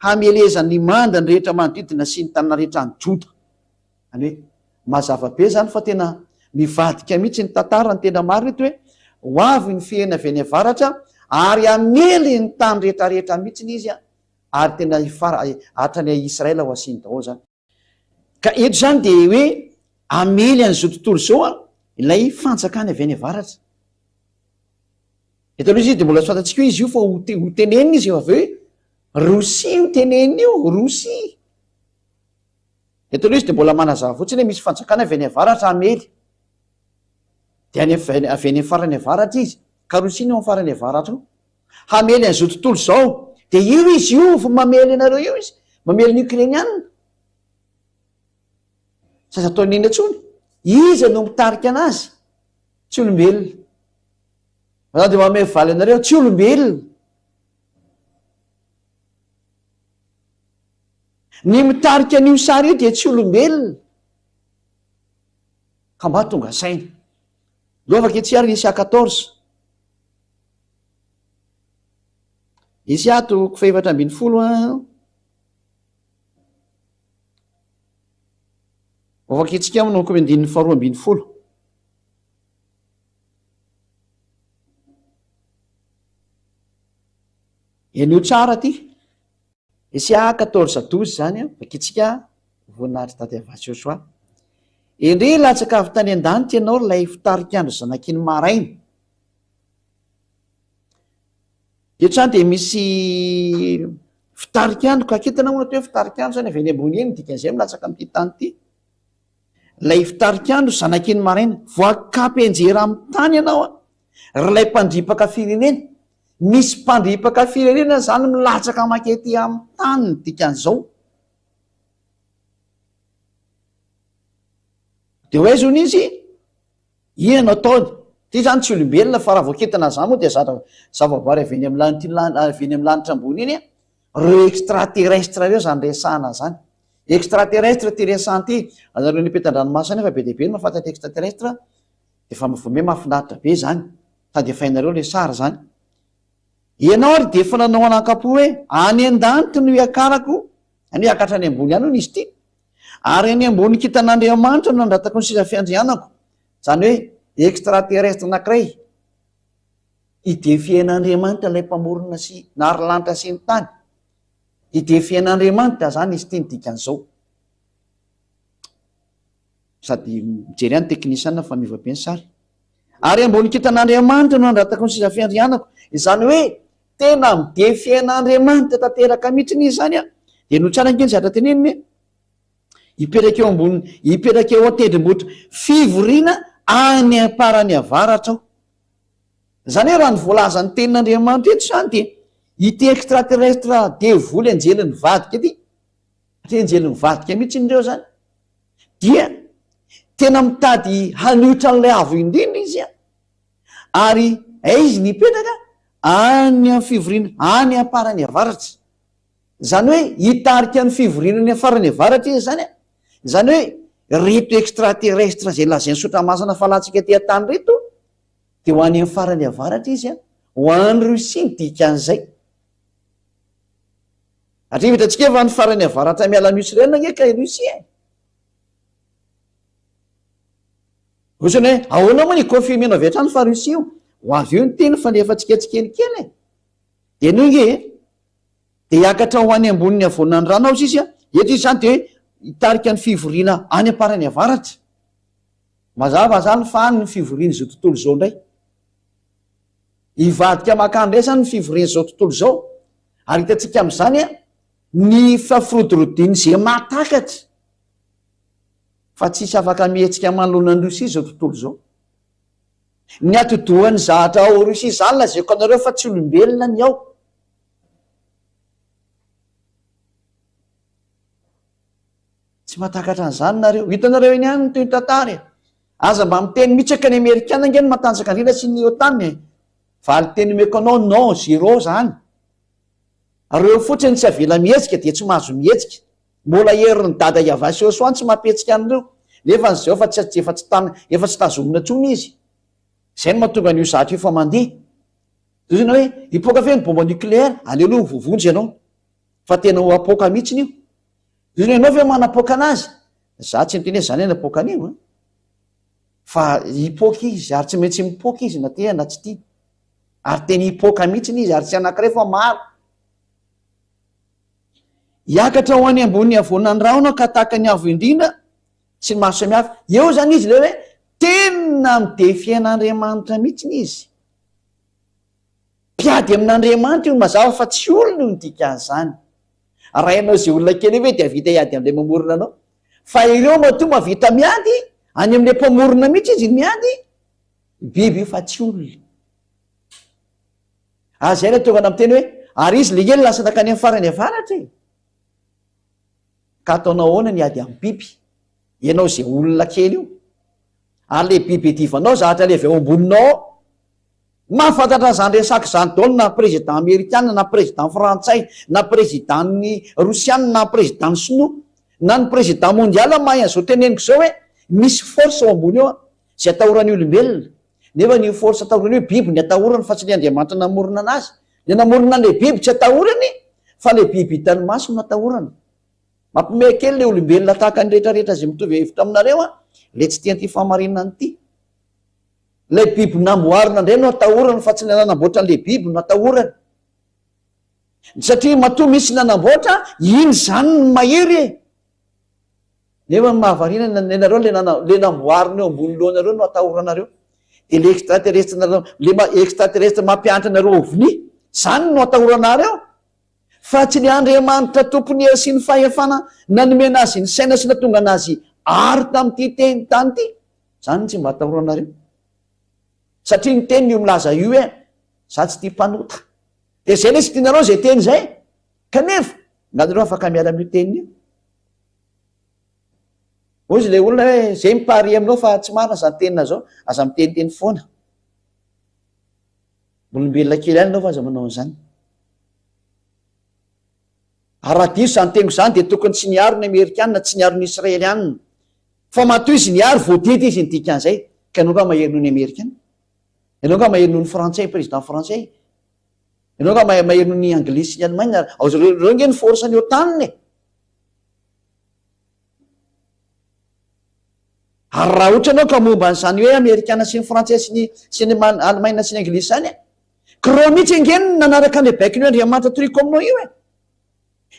hamelezany ny manda ny rehetra manodidina sy ny tanàna rehetra any Joda. Izany hoe, mazava be izany fa tena mivadika mihitsy ny tantara, ny tena marina eto hoe, ho avy ny fihena avy any avaratra ary hamely ny tany rehetra rehetra mihitsy izy, ary tena hifara, hatrany Israel ho asiany daholo izany. Ka eto izany dia hoe hamely an'izao tontolo izao ilay fanjakana avy any avaratra. Eto aloha izy dia mbola tsy fantatsika hoe izy io fa ho tenenina izy avy eo hoe Rosia io tenenina io, Rosia. Eto aloha izy dia mbola manazava fotsiny hoe misy fanjakana avy any avaratra hamely. Dia any avy any farany avaratra izy. Ka Rosia no amin'ny farany avaratra ao. Hamely an'izao tontolo izao. Dia io izy io vao mamely anareo io izy. Mamely ny Ukrainiana. Tsy azo atao n'inona intsony. Iza no mitarika anazy? Tsy olombelona. Za dia mamehy valy anareo, tsy olombelona. Ny mitarika an'io sary io dia tsy olombelona. Ka mba tonga saina. Lovaka etsy ary Isa 14. Isa toko fahefatra ambin'ny folo an. Hovakintsika manomboka amin'ny andininy faharoa ambin'ny folo. Henoy tsara ty. Isa 14 12 zany an, vakintsika. Voninahitry Dada Yavah Joshua. Endrey latsaka avy tany an-danitra ianao ry ilay fitarik'andro zanaky ny maraina. Eto izany dia misy fitarik'andro ka kintana moa no atao hoe fitarik'andro izany avy any ambony eny ny dikan'izay milatsaka amin'ity tany ity. Ilay fitarik'andro zanaky ny maraina, voakapy anjera amin'ny tany ianao a, ry ilay mpandripaka firenena. Misy mpandripaka firenena izany milatsaka mankety amin'ny tany ny dikan'izao. Dia ho aiza hono izy? Inona no ataony? Ity izany tsy olombelona fa raha vao kintana izany moa dia zatra zavaboary avy eny amin'ny lanitra iny avy eny amin'ny lanitra ambony iny, ireo extraterrestre ireo izany resahana izany. Extraterrestre ity resahana ity, anareo any ampitan-dranomasina any efa be dia be ny mahafantatra extraterrestre, dia efa vao miha mahafinaritra be izany, sady efa hainareo ilay sary izany. Ianao ary dia efa nanao anankampo hoe any an-danitra no hiakarako, any hoe hiakatra any ambony any hono izy ity, Ary any ambony kintan'Andriamanitra no nandratako ny seza fiandrianako, izany hoe extraterrestre anankiray, hi-defier-n'Andriamanitra ilay Mpamorona sy nary lanitra sy ny tany. Hi-defier-n'Andriamanitra izany izy ity ny dikan'izao. Sady mijery ihany teknisiana fa miova be ny sary. Ary ambony kintan'Andriamanitra no nandratako ny seza fiandrianako. Izany hoe tena mi-defier-n'Andriamanitra tanteraka mihitsy izy izany an. Dia no tsara ange ny zavatra teneniny e. Hipetraka eo ambony, hipetraka eo an-tendrombohitra fivoriana any am-parany avaratra aho. Izany hoe raha ny voalazan'ny tenin'Andriamanitra eto izany dia ity extraterrestre devoly anjely nivadika ity, satria anjely nivadika mihitsy ireo izany, dia tena mitady hanohitra an'ilay avo indrindra izy an, ary aiza ny hipetraka? Any amin'ny fivoriana any am-parany avaratra. Izany hoe hitarika ny fivoriana any farany avaratra izy izany an! Izany hoe ireto extraterrestre izay lazain'ny Sotra Masina fa latsaka ety an-tany ireto dia ho any amin'ny farany avaratra izy an! Ho any Russie ny dikan'izay. Satria hitantsika fa ny farany avaratra miala an'i Israël ange ka i Russie e! Ohatrany hoe ahoana moa ny hi-confirmer-nao avy hatrany fa Russie io? Ho avy eo ny teny fa alefantsika tsikelikely e! Dia henoy ange e! Dia hiakatra ho any ambonin'ny havoanan'ny rano aho sisa, eto izy izany dia hoe hitarika ny fivoriana any am-parany avaratra. Mazava izany fa any ny fivorian'izao tontolo izao indray. Hivadika mankany indray izany ny fivorian'izao tontolo izao. Ary hitantsika amin'izany ny fafirodirodian'izay mahatakatra fa tsisy afaka mihetsika manoloana an'i Rosia izao tontolo izao. Ny atidohan'ny zahatra ao Rosia izany lazaiko anareo fa tsy olombelona ny ao. Tsy mahatakatra an'izany nareo. Hitanareo eny ihany ny toy ny tantara e. Aza mba miteny mihitsy hoe ka ny amerikana ange no matanjaka indrindra sy ny OTAN e. Valin-teny omeko anao non, zéro zany. Reo fotsiny tsy avela mihetsika dia tsy mahazo mihetsika. Mbola herin'i dada Yavah sy Josoa tsy mampihetsika an'ireo. Nefa ny zao fa tsy efa tsy tana efa tsy tazomina intsony izy. Izay no mahatonga an'io zatra io fa mandeha. Toy izany hoe hipoaka ve ny bomba nucléaire? Aleo aloha ho voavonjy ianao. Fa tena ho apoaka mihitsiny io. Toy izany ianao ve manapoaka anazy? Za tsy niteny hoe za anie napoaka an'io an. Fa hipoaka izy ary tsy maintsy mipoaka izy na tia na tsy tia. Ary tena hipoaka mihitsiny izy ary tsy anankiray fa maro. Hiakatra ho any ambony havoanan'ny rahona ka tahaka ny avo indrindra sy ny maro samihafa. Eo izany izy ilay hoe tena mi-défier an'Andriamanitra mihitsiny izy. Mpiady amin'Andriamanitra io mazava fa tsy olona io ny dikan'izany. Raha ianao izay olona kely io ve dia hahavita hiady amin'ilay mamorona anao? Fa ireo matoa mahavita miady, any amin'ilay mpamorona mihitsy izy miady, biby io fa tsy olona. Ary izay no tonga miteny hoe, ary izy ilay ela lasa nankany amin'ny farany avaratra e. Ka ataonao ahoana ny hiady amin'ny biby? Ianao izay olona kely io. Ary ilay biby iadivanao zavatra ilay avy ao amboninao ao. Mahafantatra an'izany resaka izany daholo na président amerikana na président frantsay na président ny rosiana na président ny sinoa na ny président mondial mahay an'izao teneniko izao hoe misy force ao ambony ao izay atahoran'ny olombelona nefa ny force atahorany io biby ny atahorany fa tsy le Andriamanitra namorona anazy le namorona an'le biby tsy atahorany fa le biby hitan'ny maso no atahorany mampiomehy kely le olombelona tahaka ny rehetra rehetra izay mitovy hevitra aminareo an le tsy tia an'ity fahamarinana ity Ilay biby namboarina indray no atahorany fa tsy ilay nanamboatra an'ilay biby no atahorany. Satria matoa misy nanamboatra, iny izany no mahery e! Nefa ny mahavariana nenareo le nana le namboarina eo ambony lohanareo no atahoranareo. De le extraterrestre nareo le extraterrestre mampianatra anareo ovni zany no atahoranareo. Fa tsy le Andriamanitra tompon'ny hery sy ny fahefana nanome anazy ny saina sy natonga anazy ary tamin'ity teny tany ity. Zany no tsy mba atahoranareo. Satria ny teniny io milaza io hoe za tsy tia mpanota. De zay le tsy tianareo zay teny zay. Kanefa nga nareo afaka miala amin'io teniny io. Hoy izy le olona hoe zay mi-parie aminao fa tsy marina zany tenina zao, aza miteniteny foana. Olombelona kely ihany ianao fa aza manao an'izany. Ary raha diso izany teniko izany dia tokony tsy niaro ny Amerikana, tsy niaro ny Israelianina. Fa matoa izy niaro, voadidy izy ny dikan'izay. Ka ianao nga mahery noho ny Amerikana? Ianao nga mahery noho ny Frantsay, président frantsay? Ianao nga mahery noho ny Anglisy sy ny Allemagne? Ao zareo, ireo nge ny force ny OTAN e! Ary raha ohatra ianao ka momba an'izany hoe Amerikana sy ny Frantsay sy ny sy ny Alemaina sy ny Anglisy izany e, k'ireo mihitsy ange no nanaraka an'ilay baikon'io Andriamanitra toriko aminao io e.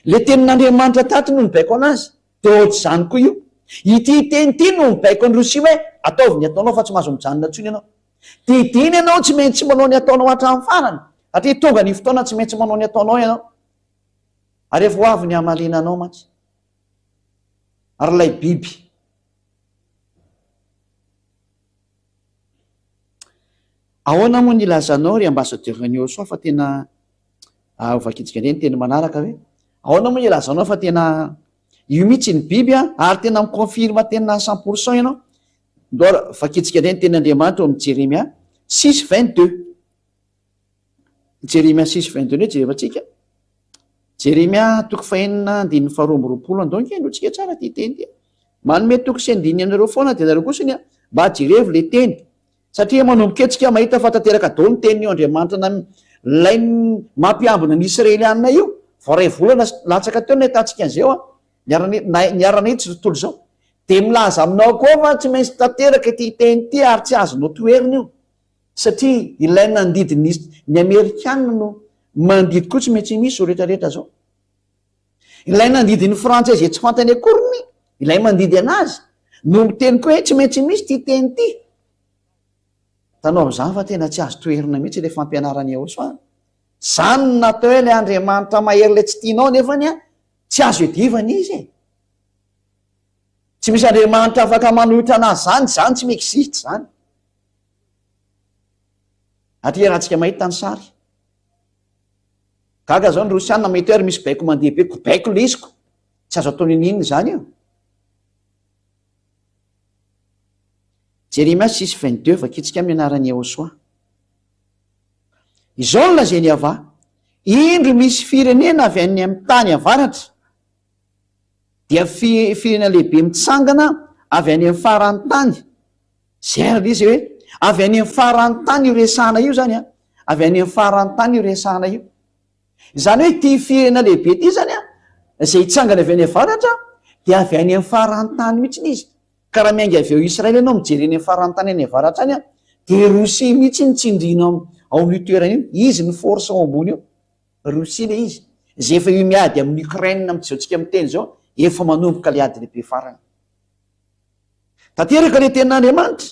Ilay tenin'Andriamanitra tato no nibaiko anazy, dia ohatr'izany koa io. Ity teny ity no mibaiko an'i Rosia hoe ataovy ny ataonao fa tsy mahazo mijanona intsony ianao. Didiana ianao tsy maintsy manao ny ataonao hatramin'ny farany, satria tonga ny fotoana tsy maintsy manao ny ataonao ianao. Ary efa ho avy ny hamaliana anao mantsy. Ary ilay biby. Ahoana moa ny ilazanao ry ambassadeur ny Oso fa tena ah, ho vakintsika indray ny teny manaraka hoe ahoana moa ny ilazanao fa tena io mihitsy ny biby a ary tena mi-confirme tena 100% ianao. Ndao vakintsika indray ny tenin'Andriamanitra ao amin'ny Jeremia 6:22. Jeremia 6:22 ndray jerevantsika. Jeremia toko fahenina andininy faharoa amby roapolo andao ange henointsika tsara ity teny ity. Manome toko sy andininy anareo foana dia nareo kosa ny mba jerevo le teny. Satria manomboka etsika tsika mahita fa tanteraka daholo ny tenin'io Andriamanitra na lay mampiambina ny Israelianina io. Vao iray volana latsaka teo nahitantsika an'izay eo niara-nahitsy izao tontolo izao. Dia milaza aminao koa fa tsy maintsy tanteraka ity teny ity ary tsy azonao toherina io. Satria ilay nandidy ny ny amerikana no mandidy koa tsy maintsy misy zao rehetra rehetra zao. Ilay nandidy ny frantsay izay tsy fantany akoriny, ilay mandidy anazy no miteny koa hoe tsy maintsy misy ity teny ity. Hitanao amin'izany fa tena tsy azo toherina mihitsy ilay fampianaran'i Yahoshuah. Zany no natao hoe ilay Andriamanitra mahery ilay tsy tianao nefany tsy azo iadivana izy e. Tsy misy Andriamanitra afaka manohitra anazy zany, zany tsy mi-existe zany. Aty iarahantsika mahita ny sary. Gaga zao ny Rosiana mety hoe ary misy baiko mandeha be ko baiko le izy ko. Tsy azo atao niniana izany io. Jeremia 6:22 vakitsika amin'ny anaran'i Yehosoa. Izao no lazain'i Yavah, indro misy firenena avy any amin'ny tany avaratra, dia firenena lehibe mitsangana avy any amin'ny faran'ny tany, Zay ary izy hoe avy any amin'ny faran'ny tany io resahana io zany an, avy any amin'ny faran'ny tany io resahana io. Izany hoe ity firenena lehibe ity zany an, izay hitsangana avy any avaratra dia avy any amin'ny faran'ny tany mihitsy izy. Ka raha miainga avy ao Israël ianao mijery any amin'ny faran'ny tany any avaratra any an, dia Russie mihitsy no tsindriana ao amin'io toerana io. Izy no force ao ambony io. Russie ilay izy. Izay efa io miady amin'i Ukraine amin'izao tsika miteny izao, efa manomboka ilay ady lehibe farany. Tanteraka ilay tenin'Andriamanitra.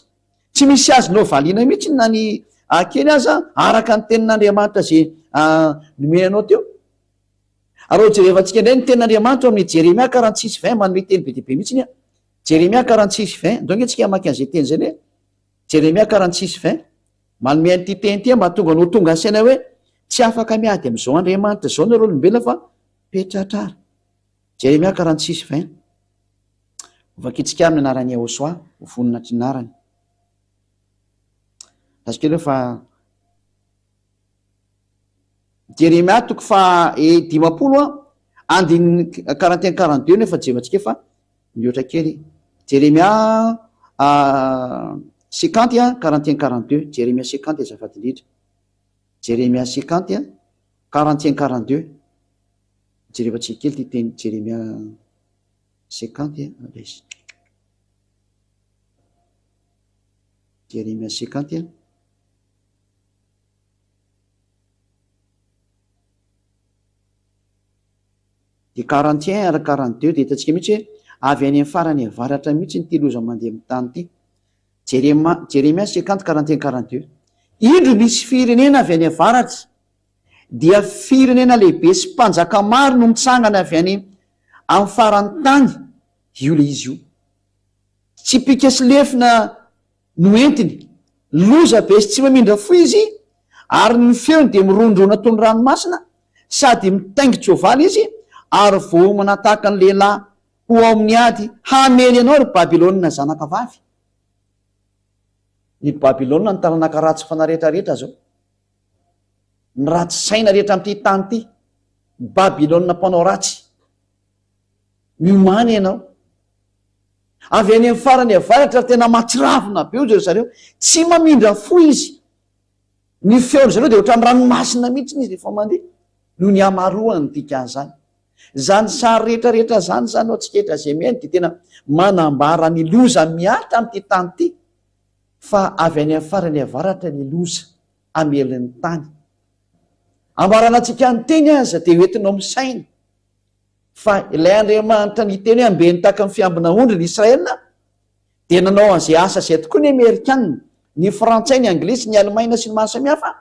Tsy misy azonao valiana mihitsy na ny kely aza araka ny tenin'Andriamanitra izay nomeny anao teo. Ary ho jerevantsika indray ny tenin'Andriamanitra ao amin'ny Jeremia 46 20 manome teny be dia be mihitsy ny Jeremia 46 20 ndao nge tsika hamaky an'izay teny izay hoe Jeremia 46 20 manome an'ity teny ity mba tonga anao tonga ny saina hoe tsy afaka miady amin'izao Andriamanitra izao nareo olombelona fa petratrara. Jeremia 46 20 Hovakintsika amin'ny anaran'i Yahoshuah, ho voninahitry ny anarany. Lazao kely hoe fa Jeremia toko faha 50 a, andininy 41 42 no efa jevantsika fa mihoatra kely. Jeremia 50 a, 41 42. Jeremia 50 azafady indrindra. Jeremia 50 a, 41 42. Jerevantsika kely ity teny Jeremia 50 a, ilay izy. Jeremia 50 a. Dia 41 ary 42 dia hitantsika mihitsy hoe. Avy any amin'ny farany avaratra mihitsy ity loza mandeha amin'ny tany ity. Jerema, Jeremia 50, 41, 42. Indro misy firenena avy any avaratra, dia firenena lehibe sy mpanjaka maro no mitsangana avy any amin'ny faran'ny tany. Io ilay izy io. Tsipìka sy lefona no entiny. Loza be sy tsy mamindra fo izy, ary ny feony dia mirondrona toy ny ranomasina, sady mitaingin-tsoavaly izy, ary voaomana tahaka ny lehilahy ho ao amin'ny ady hamely anao, ry Babylona zanakavavy. Ny Babylona no taranaka ratsy fanahy rehetra rehetra izao. Ny ratsy saina rehetra amin'ity tany ity. Babylona mpanao ratsy. Miomàna ianao. Avy any amin'ny farany avaratra ary tena mahatsiravina be hoy ry zareo. Tsy mamindra fo izy. Ny feon-dry zareo dia ohatran'ny ranomasina mihitsy izy rehefa mandeha. Noho ny hamaroany ny dikan'izany. Izany sary rehetra rehetra izany izany ho antsika eto izay mihaino dia tena manambara ny loza mihatra amin'ity tany ity fa avy any amin'ny farany avaratra ny loza hamely ny tany. Ambarana antsika ny teny aza dia hoentinao misaina. Fa ilay Andriamanitra niteny hoe ambeno tahaka ny fiambina ondry ny Israel dia nanao an'izay asa izay tokoa ny Amerikana, ny Frantsay, ny Anglisy, ny Alemaina sy ny maro samihafa,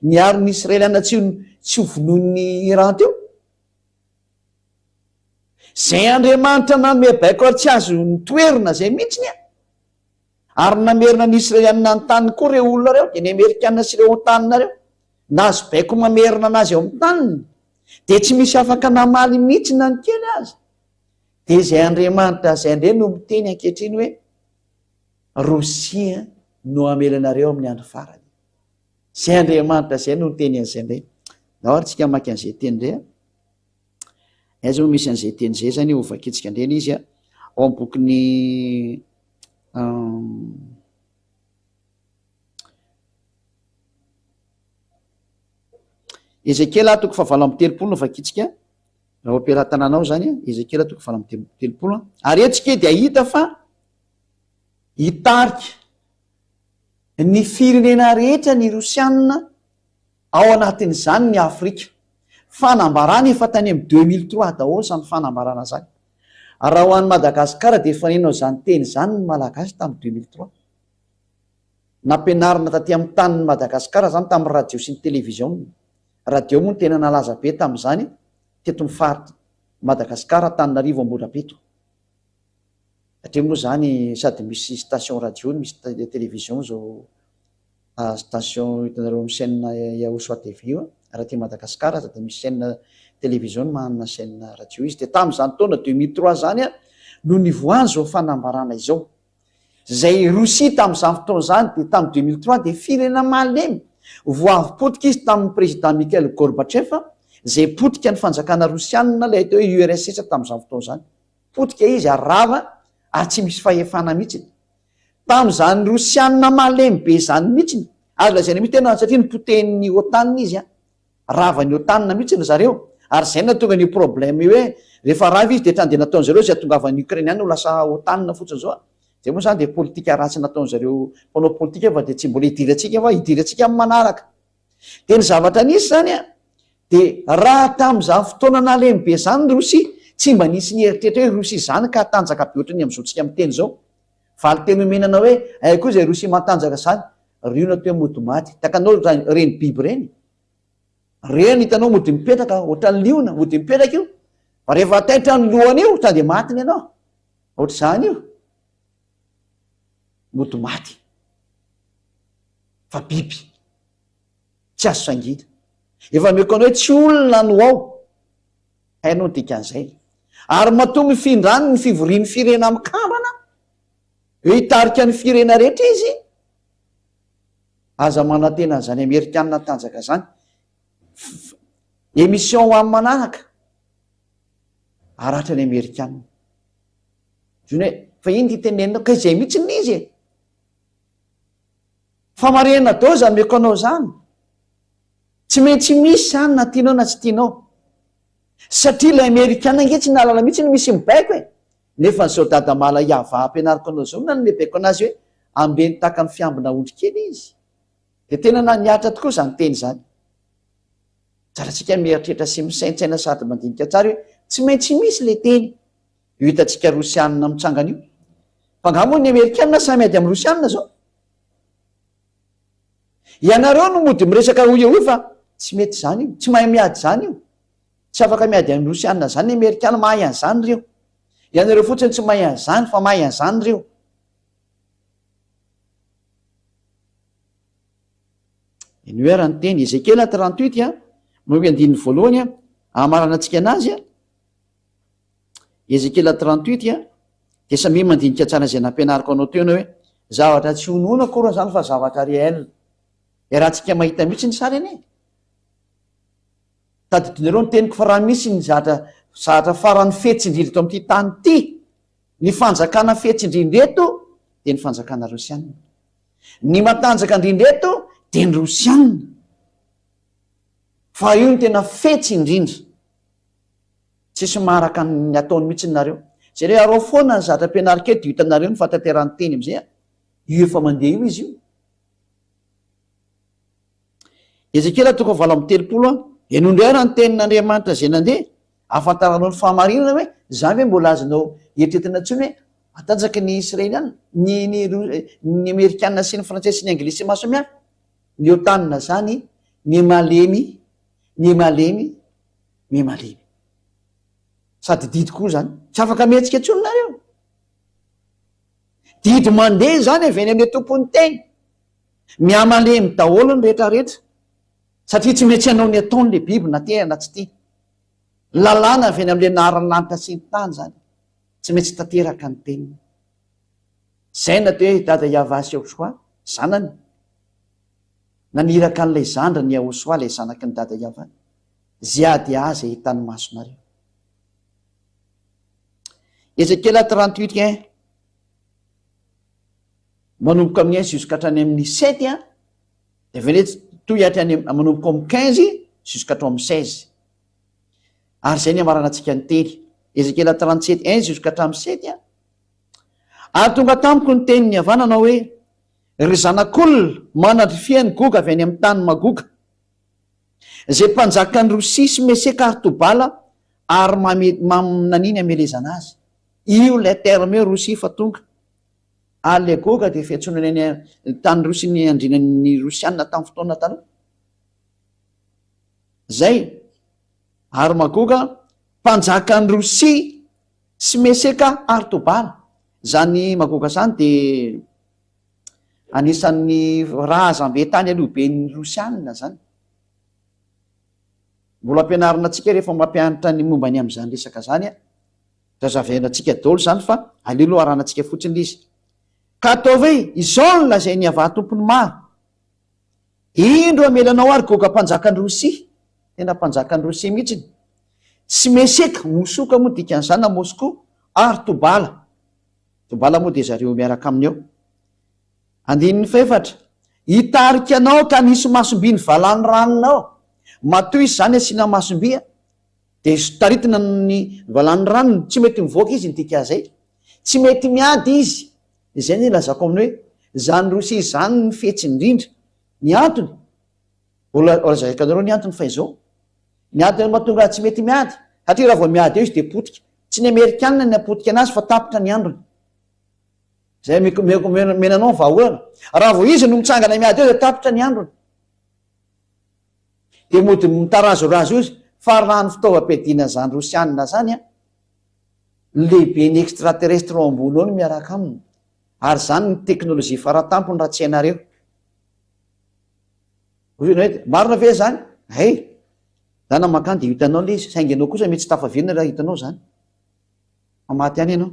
niaro ny Israeliana tsy tsy ho vonoin'ny Iran teo. Izay Andriamanitra nanome baiko ary tsy azo notoherina izay mihitsy ny ary namerina ny Israeliana ny taniny koa ireo olona ireo, dia ny Amerikana sy ireo otanina ireo. Nahazo baiko mamerina anazy eo amin'ny taniny, dia tsy misy afaka namaly mihitsy na ny kely aza. Dia izay Andriamanitra izay indray no miteny ankehitriny hoe, Rosia no hamely anareo amin'ny andro farany. Izay Andriamanitra izay no niteny an'izay indray. Ndao ary tsika hamaky an'izay teny indray a. Aiza moa misy an'izay teny izay zany hovakintsika indray ilay izy a. Ao amin'ny bokin'ny Ezekiela toko fahavalo amby 30 no vakintsika, raha ao am-pelatanana ao izany, Ezekiela toko 38. Ary eto isika dia hahita fa hitarika ny firenena rehetra ny Rosianina, ao anatin'izany ny Afrika. Fanambarana efa tany amin'ny 2003 daholo izany fanambarana izany. Raha ho an'i Madagasikara dia efa nino an'izany teny izany ny Malagasy tamin'ny 2003. Nampianarina taty amin'ny tanin'i Madagasikara izany tamin'ny radio sy ny televiziona. Radio moa no tena nalaza be tamin'izany teto amin'ny faritr'i Madagasikara, Antananarivo, Ambohidrapeto. Satria moa izany sady misy station radio no misy television izao station hitanareo amin'ny chaîne Yahosoa TV io. Raha aty Madagasikara aza dia misy chaîne television no manana chaîne radio izy. Dia tamin'izany taona 2003 izany no nivoahany izao fanambarana izao. Izay Rosia tamin'izany fotoana izany dia tamin'ny 2003 dia firenena malemy vao avy potika izy tamin'ny président Mikhail Gorbatchev izay potika ny fanjakana rosianina ilay atao hoe URSS tamin'izany fotoana izany. Potika izy ary rava ary tsy misy fahefana mihitsy. Tamin'izany rosianina malemy be izany mihitsy, azo lazaina mihitsy tena satria nopotehin'ny OTAN izy an. Rava ny OTAN mihitsy ry zareo ary izay no nahatonga an'io problème io hoe rehefa rava izy dia hatrany dia nataon-dry zareo izay hahatongavan'ny Ukrainiana ho lasa OTAN fotsiny izao. Izay moa izany dia politika ratsy nataon-dry zareo mpanao politika fa dia tsy mbola hidirantsika fa hidirantsika amin'ny manaraka. Dia ny zavatra nisy izany an, dia raha tamin'izany fotoana nalemy be izany ny Rosia, tsy mba nisy nieritreritra hoe Rosia izany ka hatanjaka be ohatran'ny amin'izao tsika miteny izao. Valin-teny omena anao hoe aiza koa izay Rosia matanjaka izany, Rio natao hoe mody maty. Takanao ireny biby ireny? Ireny hitanao mody mipetraka ohatran'ny liona, mody mipetraka io. Fa rehefa taitra ny lohany io, tonga dia matiny ianao. Ohatr'izany io. Mody maty. Fa biby. Tsy azo sangiana. Efa ameko anao hoe tsy olona no ao. Hainao ny dikan'izay. Ary matoa mifindra any ny fivorian'ny firena mikambana, Hoe hitarika ny firena rehetra izy? Aza manantena an'izany amerikana tanjaka zany. Émission ho amin'ny manaraka. Haratra ny amerikana. Zany hoe fa ino ty teneninao? Ka izay mihitsy ny izy e. Famarihana daholo zany omeko anao zany. Tsy maintsy misy zany na tianao na tsy tianao. Satria ilay amerikana ange tsy nahalala mihitsy ny misy mibaiko e. Nefa zao dada malaiava ampianariko anao zao no nanome baiko anazy hoe ambeno tahaka ny fiambina ondry kely izy. Dia tena nihatra tokoa izany teny izany. Tsara antsika mieritreritra sy misaintsaina sady mandinika tsara hoe tsy maintsy misy ilay teny. Io hitantsika Rosianina mitsangana io. Fa angaha moa ny Amerikanina sahy miady amin'ny Rosianina zao? Ianareo no mody miresaka hoy eo fa tsy mety izany io, tsy mahay miady izany io. Tsy afaka miady amin'ny Rosianina izany ny Amerikanina, mahay an'izany ireo. Ianareo fotsiny tsy mahay an'izany fa mahay an'izany ireo. Henoy ary ny teny, Ezekiela 38 a, manomboka andininy voalohany a, hamaranantsika anazy a. Ezekiela 38 a, dia samia mandinika tsara izay nampianariko anao teo ianao hoe zavatra tsy honohono akory izany fa zavatra réel. Iarahantsika mahita mihitsy ny sary anie. Tadidinareo ny teniko fa raha misy ny zatra zatra farany fetsy indrindra eto amin'ity tany ity, ny fanjakana fetsy indrindra eto dia ny fanjakana rosianina. Ny matanjaka indrindra eto dia ny rosianina. Fa io no tena fetsy indrindra. Tsisy maharaka ny ataony mihitsy nareo. Jereo arao foana ny zatra ampianariko eto dia hitanareo ny fahatanterahan'ny teny amizay a. Io efa mandeha io izy io. Ezekiela toko 38 a. Henoy indray raha ny tenin'Andriamanitra izay nandeha, ahafantaranao ny fahamarinana hoe izany ve mbola azonao eritreretina intsony hoe matanjaka ny Israeliana, ny ny ny Amerikana sy ny Frantsay sy ny Anglisy maro samihafa. Ny OTAN zany miha-malemy, miha-malemy, miha-malemy. Sady didy koa zany. Tsy afaka mihetsika intsony nareo. Didy mandeha zany avy any amin'ilay tompon'ny teny. Miha-malemy daholo ny rehetra rehetra. Satria tsy maintsy hanao ny ataony ilay biby na tia na tsy tia. Lalàna avy any amin'ilay naharan'ny lanitra sy ny tany zany. Tsy maintsy tanteraka ny teniny. Zay no atao hoe Dada Yavah sy Yahoshua, zanany. Naniraka an'ilay zandriny Yahoshua, ilay zanaky ny Dada Yavah. Ze ady azy hitan'ny masonareo. Ezekiela 38 un manomboka amin'ny un jusqu'à hatrany amin'ny sept an, de avy eo ndray toy hatrany manomboka amin'ny quinze jusqu'à hatrao amin'ny seize. Ary zay ny amaranantsika ny teny. Ezekiela 37 un jusqu'à hatramin'ny sept an. Ary tonga tamiko ny tenin'i Yavah nanao hoe, Ry zanak'olona, manandrifia an'i Goga avy any amin'ny tany Magoga. Izay mpanjakan'i Rosia sy Meseka ary Tobala ary maminania ny hamelezana azy. Io ilay terme hoe Rosia fa tonga. Ary ilay Goga dia fiantsoana ny any tany Rosia ny andrianan'ny Rosiana tamin'ny fotoana taloha. Izay. Ary Magoga, mpanjakan'i Rosia sy Meseka ary Tobala. Izany Magoga izany dia Anisan'ny razambe tany aloha be ny Rosianina zany. Mbola ampianarina antsika rehefa mampianatra ny momba ny amin'izany resaka zany an. Zazavaina antsika daholo zany fa aleo aloha aranantsika fotsiny le izy. Ka ataovy hoe izao no lazain'i Yavah Tompon'ny maro. Indro hamela anao aho ry Goga mpanjakan'i Rosia. Tena mpanjakan'i Rosia mihitsiny. Sy Meseka, Mosoka moa dikan'izany na Moscou, ary Tobala. Tobala moa dia zareo miaraka aminy ao. Andininy fahefatra, Hitarika anao ka nisy masomby ny valanoranonao. Matoa izy izany asiana masomby a, dia taritina ny valanoranony, tsy mety mivoaka izy ny dikan'izay. Tsy mety miady izy. Izay no ilazako aminy hoe, izany Rosia izany no fetsy indrindra. Ny antony, mbola lazaiko anareo ny antony fa izao, ny antony mahatonga azy tsy mety miady, satria raha vao miady eo izy dia potika. Tsy ny amerikanina ny hapotika anazy fa tapitra ny androny. Zay omeko omena anao ny vahaolana. Raha vao izy no mitsangana miady eo dia tapitra ny androny. Dia mody mitarazorazo eo izy. Fa raha ny fitaovam-piadiana zany rosianina zany an, ny lehiben'ny extraterrestre ao ambony ao no miaraka aminy. Ary zany ny teknolojia faratampony raha tsy hainareo. Hoy ianao hoe, marina ve zany? Hay! Zany mankany dia hitanao ilay izy, saingy ianao kosa mety tsy tafaverina raha hitanao zany. Fa maty ihany ianao.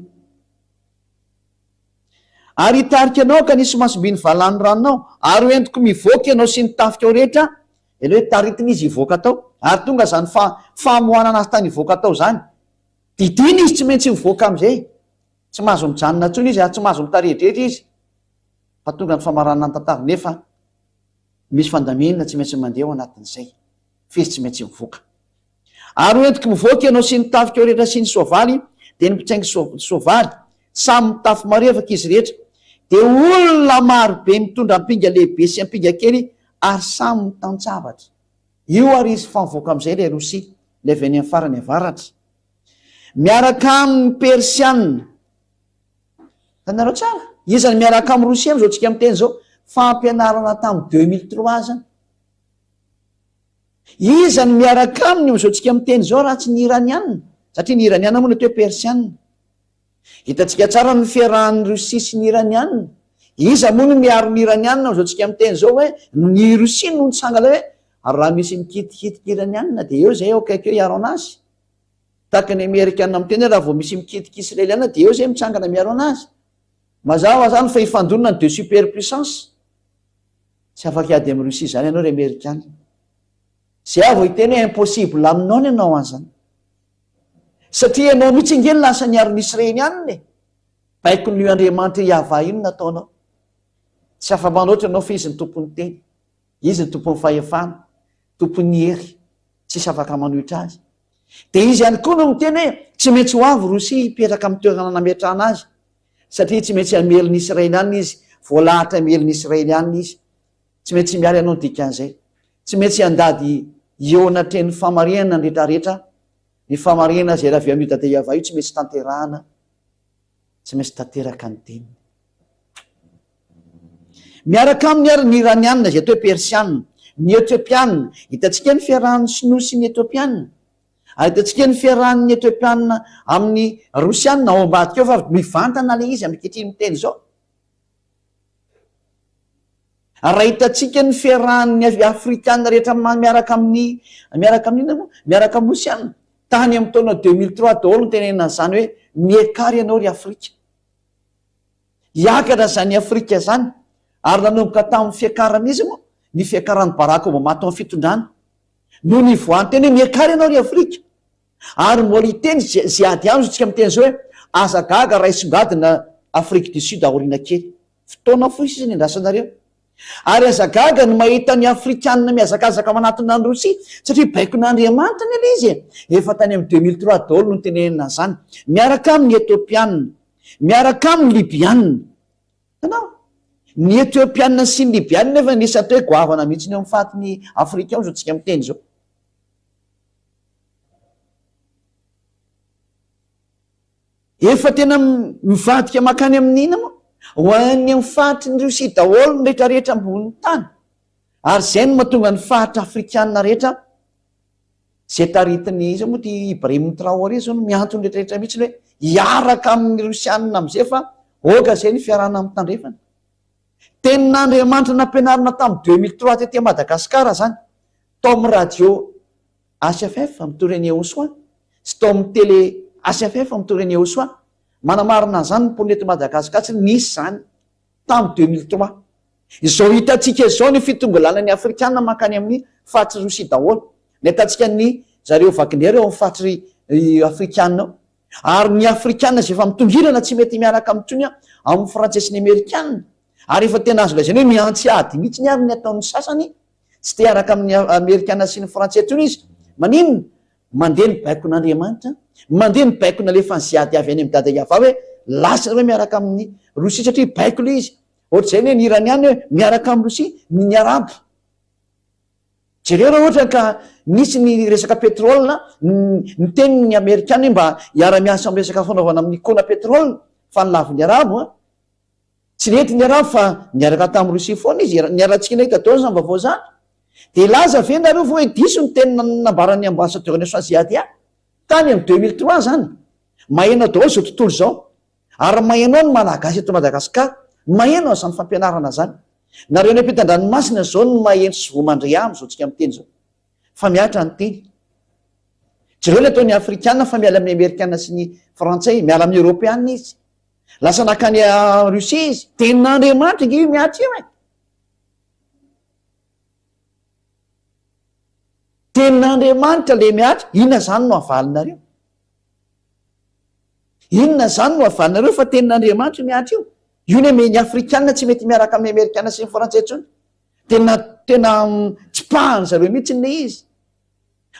Ary hitarika anao ka nisy masom-by ny valanoranonao, ary ho entiko mivoaka ianao sy ny tafikao rehetra, ilay hoe taritina izy hivoaka tao, ary tonga izany fa famoanana azy tany hivoaka tao izany. Didiana izy tsy maintsy mivoaka amin'izay. Tsy mahazo mijanona intsony izy ary tsy mahazo mitaredretra izy. Fa tonga ny famaranana ny tantara, nefa misy fandaminana tsy maintsy mandeha ao anatin'izay. F'izy tsy maintsy mivoaka. Ary ho entiko mivoaka ianao sy ny tafikao rehetra sy ny soavaly, dia ny mpitsaingy soavaly, samy mitafy marevaka izy rehetra, dia olona maro be mitondra ampinga lehibe sy ampinga kely ary samy mitan-tsabatra. Io ary izy fa mivoaka amin'izay ilay Rosia, ilay avy any amin'ny farany avaratra. Miaraka amin'ny Persiana. Hitanareo tsara? Iza no miaraka amin'i Rosia amin'izao tsika miteny izao? Fampianarana tamin'ny 2003 zany. Iza no miaraka aminy amin'izao tsika miteny izao raha tsy ny Iraniana? Satria ny Iraniana moa no atao hoe Persiana. Hitantsika tsara ny fiarahan'i Russie sy ny Iraniana. Iza moa no miaro ny Iraniana amin'izao tsika miteny izao hoe ny Russie no nitsangana hoe raha misy mikitikitika Iraniana dia eo izay eo akaiky eo hiaro an'azy. Tahaka ny Amerikana miteny hoe raha vao misy mikitika Israeliana dia eo izay mitsangana miaro an'azy. Mazava izany fa hifandonana ny deux superpuissances. Tsy afaka hiady amin'i Russie izany ianao ry Amerikana. Izay aho vao hiteny hoe impossible aminao ny hanao an'izany. Satria ianao mihitsy ange no lasa niaro ny Israelianina e! Baikon'io Andriamanitra Yavah io no nataonao. Tsy afa-manoatra ianao fa Izy no tompon'ny teny. Izy no tompon'ny fahefana, tompon'ny hery. Tsisy afaka manohitra Azy. Dia Izy ihany koa no miteny hoe tsy maintsy ho avy Rosia hipetraka amin'ny toerana nametrahana azy. Satria tsy maintsy hamely ny Israelianina Izy. Voalahatra hamely ny Israelianina Izy. Tsy maintsy miala ianao ny dikan'izay. Tsy maintsy handady eo anatrehan'ny fahamarinana ny retraretra, ny fahamarinana izay avy amin'io Dada Yavah io tsy maintsy tanterahana, tsy maintsy tanteraka ny teniny. Miaraka aminy ary ny Iraniana izay atao hoe Persiana, ny Etiopiana, hitantsika ny fiarahan'ny Sinoa sy ny Etiopiana, ary hitantsika ny fiarahan'ny Etiopiana amin'ny Rosiana ao ambadika ao fa mivantana ilay izy ankehitriny miteny izao. Raha hitantsika ny fiarahan'ny Afrikana rehetra miaraka amin'ny, miaraka amin'ny inona moa? Miaraka amin'ny Rosiana. Tany amin'ny taona 2003 daholo no tenenina an'izany hoe miakara ianao ry Afrika. Hiakatra izany Afrika izany. Ary nanomboka tamin'ny fiakaran'iza moa? Ny fiakaran'i Barack Obama tao amin'ny fitondrana. No nivoahan'ny teny hoe miakara ianao ry Afrika. Ary mbola hiteny izay ady ihany isika miteny izao hoe aza gaga raha hisongadina Afrique du Sud aoriana kely. Fotoana fohy sisa ny andrasanareo. Ary aza gaga ny mahita ny Afrikanina mihazakazaka manatona an'i Rosia satria baikon'Andriamanitra anie ilay izy e! Efa tany amin'ny 2003 daholo no nitenenana an'izany. Miaraka aminy ny Etiopianina. Miaraka aminy ny Libianina. Hitanao? Ny Etiopianina sy ny Libianina nefa anisan'ny atao hoe goavana mihitsy eo amin'ny fatin'i Afrika ao izao tsika miteny izao. Efa tena mivadika mankany amin'ny inona moa? Ho any amin'ny faritry ny Rosia daholo ny rehetrarehetra ambonin'ny tany. Ary izay no mahatonga ny faritra afrikanina rehetra izay taritin'ny iza moa ity Ibrahim Traoré izao no miantso ny rehetrarehetra mihitsy hoe hiaraka amin'ny Rosianina amin'izay fa aoka izay ny fiarahana amin'ny tandrefana. Tenin'Andriamanitra nampianarina tamin'ny 2003 tety Madagasikara izany, tao amin'ny radio HFF mitory an'i Ehosoa sy tao amin'ny tele HFF mitory an'i Ehosoa. Manamarina an'izany ny mponina eto Madagasikara tsy nisy izany tamin'ny 2003. Izao hitantsika izao ny fitongilanan'ny Afrikana mankany amin'ny faritry Rosia daholo. Ny ahitantsika ny zareo Wagner eo amin'ny faritry Afrikana eo. Ary ny Afrikana izay efa mitongilana tsy mety miaraka amintsony amin'ny Frantsay sy ny Amerikana. Ary efa tena azo lazaina hoe mihantsy ady mihitsy ary ny ataon'ny sasany. Tsy te hiaraka amin'ny Amerikana sy ny Frantsay intsony izy. Maninona? Mandeha ny baikon'Andriamanitra, mandeha ny baiko nalefan'i Ziady avy any amin'i Dada Yavah hoe lasa nareo miaraka amin'ny Rosia satria baiko ilay izy. Ohatr'izay ny hoe ny Iraniana hoe miaraka amin'i Rosia, ny ny Arabo. Jereo raha ohatra ka nisy ny resaka pétrole, niteny ny Amerikana hoe mba hiara-miasa amin'ny resaka fanaovana amin'ny kona pétrole, fa nilavin'ny Arabo an. Tsy nety ny Arabo fa niaraka tamin'i Russie foana izy, niara-tsika nahita daholo izany vaovao izany. Dia hilaza ve nareo fa hoe diso ny teny nambaran'ny ambassadeur-n'i Swaziadia tany amin'ny 2003 izany? Maheno daholo izao tontolo izao. Ary maheno ao ny Malagasy eto Madagascar, maheno an'izany fampianarana izany. Nareo any ampitan-dranomasina izao no maheno sy voa mandre ahy amin'izao tsika miteny izao. Fa mihatra ny teny. Jereo ny ataon'ny Afrikana fa miala amin'ny Amerikana sy ny Frantsay, miala amin'ny Eoropeana izy. Lasa nankany Russie izy. Tenin'Andriamanitra ange io mihatra io e. Tenin'Andriamanitra le mihatra, inona zany no havalinareo? Inona zany no havalinareo fa tenin'Andriamanitra io mihatra io? Io ny ny Afrikana tsy mety miaraka amin'ny Amerikana sy ny Frantsay intsony. Tena tena tsipahany zareo mihitsy le izy.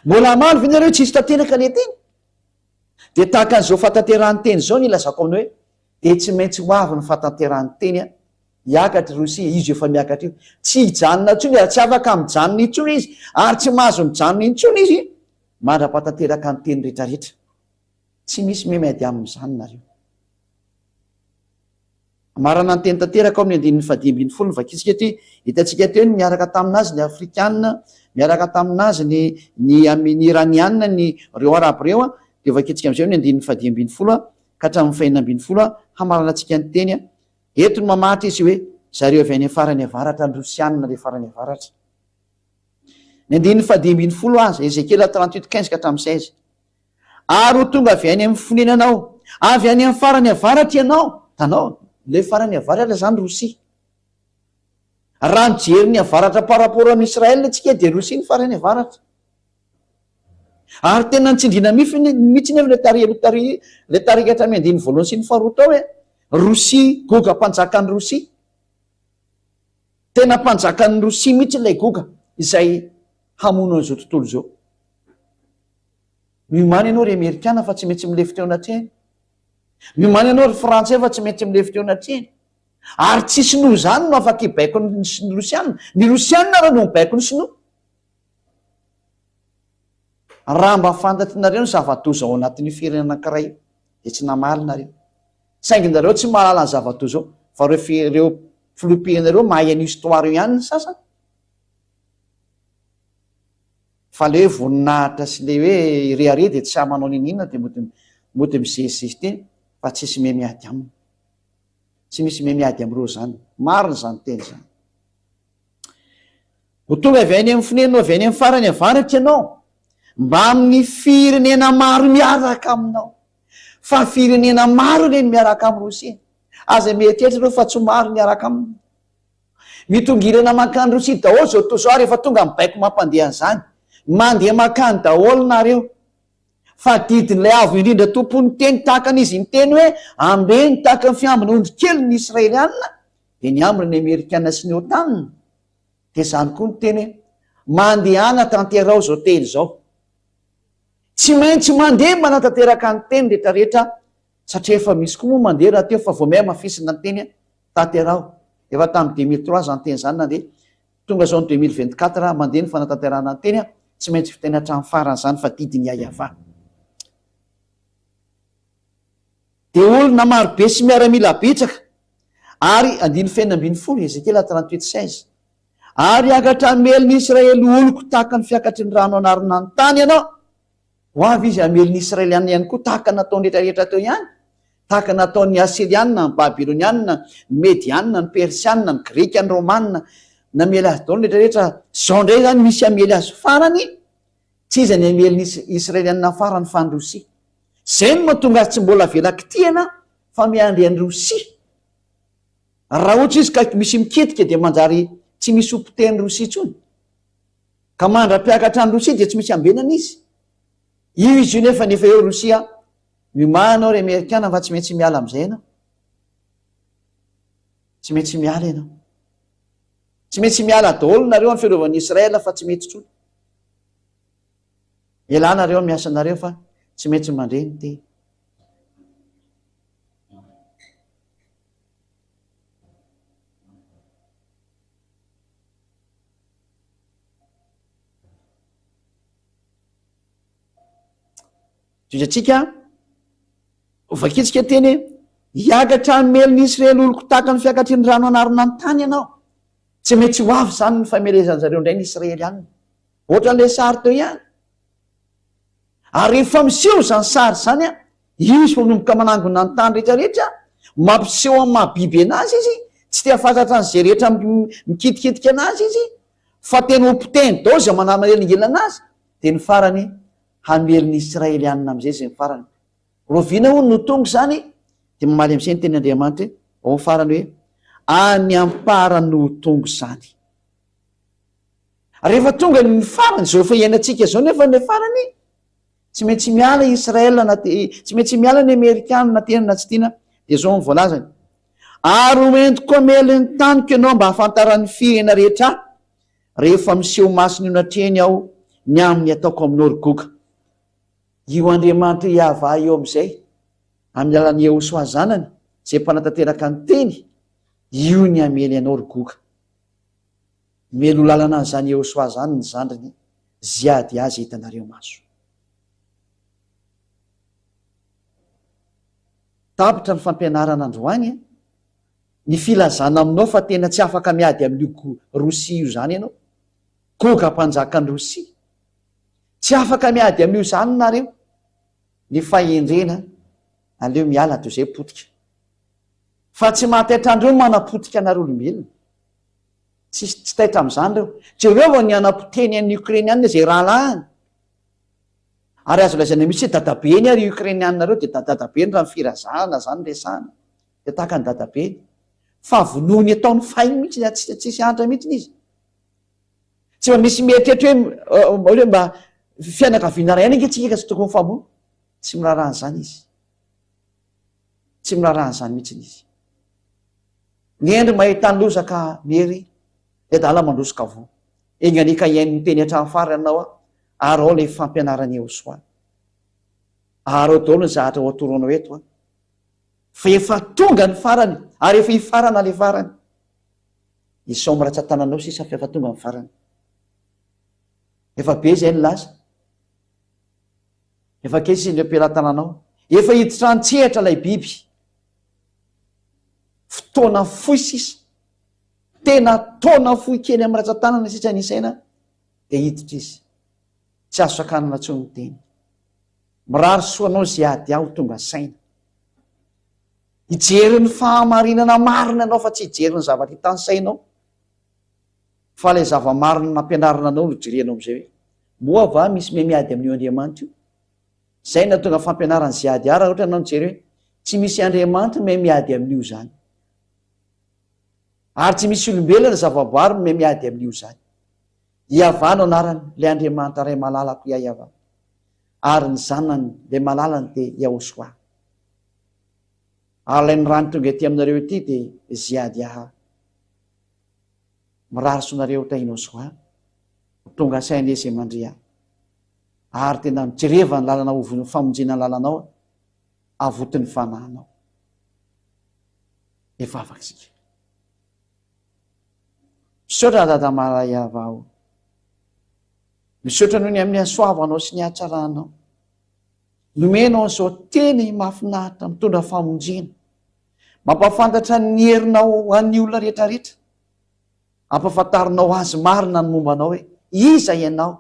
Mbola hamaly ve nareo tsisy tanteraka le teny? Dia tahaka an'izao fahatanterahan'ny teny izao no ilazako aminao hoe dia tsy maintsy ho avy ny fahatanterahan'ny teny an! Hiakatra i Rosia, izy io efa miakatra io. Tsy hijanona intsony ary tsy afaka mijanona intsony izy ary tsy mahazo mijanona intsony izy mandra-pahatanteraka ny teny rehetrarehetra. Tsy misy me miady amin'izany nareo. Marina ny teny tanteraka ao amin'ny andininy fahadimy ambinifolo no vakintsika eto hoe, hitantsika teo ny niaraka tamin'azy ny Afrikana, miaraka tamin'azy ny ny ny Iraniana, ny ireo Arabo ireo an, dia vakintsika amin'izay ny andininy fahadimy ambinifolo an, ka hatramin'ny fahenina ambinifolo an, hamaranantsika ny teny an. Eto no mamaritra izy hoe, zareo avy any farany avaratra, ny Rosiana ilay farany avaratra. Ny andininy fahadimy ambinifolo aza, Ezekiela 38 15 ka hatramin'ny 16. Ary ho tonga avy any amin'ny fonenanao, avy any amin'ny farany avaratra ianao. Hitanao? Ilay farany avaratra izany Rosia. Raha mijery ny avaratra par rapport amin'i Israël tsika dia Rosia ny farany avaratra. Ary tena nitsindriana mify mihitsy nefa ilay tary aloha tary ilay tarika hatramin'ny andininy voalohany sy ny faharoa tao hoe Rosia, Goga mpanjakan'i Rosia. Tena mpanjakan'i Rosia mihitsy ilay Goga izay hamono an'izao tontolo izao. Miomàna ianao ry Amerikana fa tsy maintsy milefitra eo anatrehany. Miomàna ianao ry Frantsay fa tsy maintsy milefitra eo anatrehany. Ary tsy Sinoa izany no afaka hibaiko ny Rosiana. Ny Rosiana ary no mibaiko ny Sinoa. Raha mba fantatrinareo ny zava-doza ao anatin'io firenena anankiray io, dia tsy namaly nareo. Saingy nareo tsy mahalala ny zava-doza ao, fa ireo ireo filoham-pirenena ireo mahay an'io histoire io ihany ny sasany. Fa le hoe voninahitra sy le hoe rehareha dia tsy sahy manao n'inon'inona dia mody mody mizezizezy teny fa tsisy me miady aminy. Tsy misy me miady amin'ireo zany. Marina izany teny izany. Ho tonga avy any amin'ny fonenanao avy any amin'ny farany avaratra ianao, mbamin'ny firenena maro miaraka aminao. Fa firenena maro anie ny miaraka amin'i Rosia. Aza mieritreritra ireo fa tsy maro miaraka aminy. Mitongilana mankany Rosia daholo izao tontolo izao ary efa tonga ny baiko mampandeha an'izany. Mandeha mankany daholo nareo. Fa didin'ilay Avo Indrindra Tompon'ny teny tahaka an'izy niteny hoe ambeno tahaka ny fiambina ondry kely ny Israelianina dia niambina ny Amerikana sy ny Otan. Dia izany koa ny teny hoe mandehana tanteraho izao teny izao. Tsy maintsy mandeha manatanteraka ny teny rehetrarehetra satria efa misy koa moa mandeha rahateo fa vao miha hamafisina ny teny Tanteraho. Efa tamin'ny 2003 izany teny izany nandeha. Tonga izao ny 2024, mandeha ny fanatanterahana ny teny, tsy maintsy vitaina hatramin'ny farany izany fa didin'i Yahyafa. Dia olona marobe sy miaramila betsaka. Ary, andininy fahenina ambinifolo, Ezekiela 38 16. Ary hiakatra hamely ny Israely oloko tahaka ny fiakatry ny rano hanarona ny tany ianao. Ho avy izy hamely ny Israelianina ihany koa tahaka ny nataony rehetrarehetra teo ihany, tahaka ny nataon'ny Asyrianina, ny Babylonianina, ny Medianina, ny Persianina, ny Grika, ny Romanina. Namely azy daholo ny rehetrarehetra. Izao indray izany misy hamely azy farany, tsy iza ny hamely ny Israelianina farany fa ny Rosia. Izay no mahatonga azy tsy mbola avela kitihana fa miandry an'i Rosia. Raha ohatra izy ka misy mikitika dia manjary tsy misy ho potehin'i Rosia intsony. Ka mandra-piakatra any Rosia dia tsy misy ambenana izy. Io izy io nefa nefa eo Rosia, miomàna ao ry Amerikana fa tsy maintsy miala amin'izay ianao. Tsy maintsy miala ianao. Tsy maintsy miala daholo nareo amin'ny fiarovan'i Israël fa tsy mety intsony. Ialà nareo amin'ny asanareo fa tsy maintsy mandre ny teny. Tohizantsika, vakintsika teny hoe, hiakatra hamely ny Israely oloko tahaka ny fiakatry ny rano hanarona ny tany ianao. Tsy maintsy ho avy izany ny famelezan-dry zareo indray ny Israelianina. Ohatran'ilay sary teo ihany. Ary rehefa miseho izany sary izany, izy vao manomboka manangona ny tany rehetra rehetra, mampiseho amin'ny maha biby anazy izy, tsy te hahafantatra an'izay rehetra mikitikitika anazy izy, fa tena ho potehiny daholo izay mananelingela anazy, dia ny farany hamely ny Israelianina amin'izay izay ny farany. Rahoviana hono no tonga izany? Dia mamaly amin'izay ny tenin'Andriamanitra hoe, ao amin'ny farany hoe, any am-parany no ho tonga izany. Rehefa tonga ny farany, izao efa iainantsika izao nefa ny farany, tsy maintsy miala i Israël na te, tsy maintsy miala ny Amerikana na tiana na tsy tiana, dia izao ny voalazany. Ary ho entiko hamely ny taniko ianao mba hahafantaran'ny firenena rehetra ahy, rehefa miseho masina eo anatrehany aho ny amin'ny ataoko aminao ry Goga. Io Andriamanitra Iavah io amin'izay, amin'ny alalan'i Yehosoa zanany, izay mpanatanteraka ny teny, io ny hamely anao ry Goga. Mialoha lalana an'izany Yehosoa izany ny zandriny Ziady azy hitanareo maso. Tapitra ny fampianarana androany a! Ny filazana aminao fa tena tsy afaka miady amin'io Rosia io izany ianao. Goga mpanjakan'i Rosia. Tsy afaka miady amin'io izany nareo. Ny fahendrena aleo miala toy izay potika. Fa tsy mahataitra an'ireo ny manapotika anareo olombelona. Tsisy tsy taitra amin'izany ireo. Jereo vao ny hanapotehiny an'ny Ukrainiana izay rahalahiny. Ary azo lazaina mihitsy hoe dadabeny ary io Ukrainiana ireo dia dadabeny raha ny firazanana izany resahana. Dia tahaka ny dadabeny. Fa vonoiny ataony fay mihitsy, tsy tsisy antra mihitsy izy. Tsy mba misy mieritreritra hoe hoe mba fianakaviana iray ihany ange tsika ka tsy tokony mifamono. Tsy miraharaha an'izany izy. Tsy miraharaha an'izany mihitsy izy. Ny hendry mahita ny loza ka miery, ny adala mandroso ka voa. Enga anie ka hihaino ny teny hatramin'ny farany ianao aho, ary ao ilay fampianaran'i Yehosua. Ary ao daholo ny zavatra ho atoronao eto an. Fa efa tonga ny farany, ary efa hifarana ilay farany. Isao amin'ny ratsan-tananao sisa fa efa tonga ny farany. Efa be izay ny lasa. Efa kely sisa ny eo am-pelatananao. Efa hiditra an-tsehatra ilay biby. Fotoana fohy sisa. Tena taona fohy kely amin'ny ratsan-tanana sisa ny isaina dia hiditra izy. Tsy azo sakanana intsony ny teny. Mirary soa anao izay ady aho tonga saina. Hijery ny fahamarinana marina ianao fa tsy hijery ny zavatra hitan'ny sainao. Fa ilay zava-marina nampianarina anao no jerenao amin'izay hoe, moa va misy miha miady amin'io Andriamanitra io? Izay no nahatonga fampianaran'i Ziadia raha ohatra ianao mijery hoe, tsy misy Andriamanitra miha miady amin'io izany. Ary tsy misy olombelona zavaboary miha miady amin'io izany. Iavah no anarany, ilay Andriamanitra Ray malalako Iaiavah. Ary ny Zanany, ilay malalany dia Yahoshua. Ary ilay nirany tonga ety aminareo ety dia Ziadiaha. Mirary soa nareo tahinao soa. Ho tonga saina anie izay mandria. Ary tena mijereva ny lalana ho famonjena ny lalanao avoty ny fanahinao. Hivavaka isika. Misaotra Dada Maraiava o. Misaotra noho ny amin'ny hasoavanao sy ny hatsaranao. Nomenao an'izao teny mahafinaritra mitondra famonjena. Mampahafantatra ny herinao ho an'ny olona rehetrarehetra. Ampahafantarinao azy marina ny momba anao hoe iza ianao.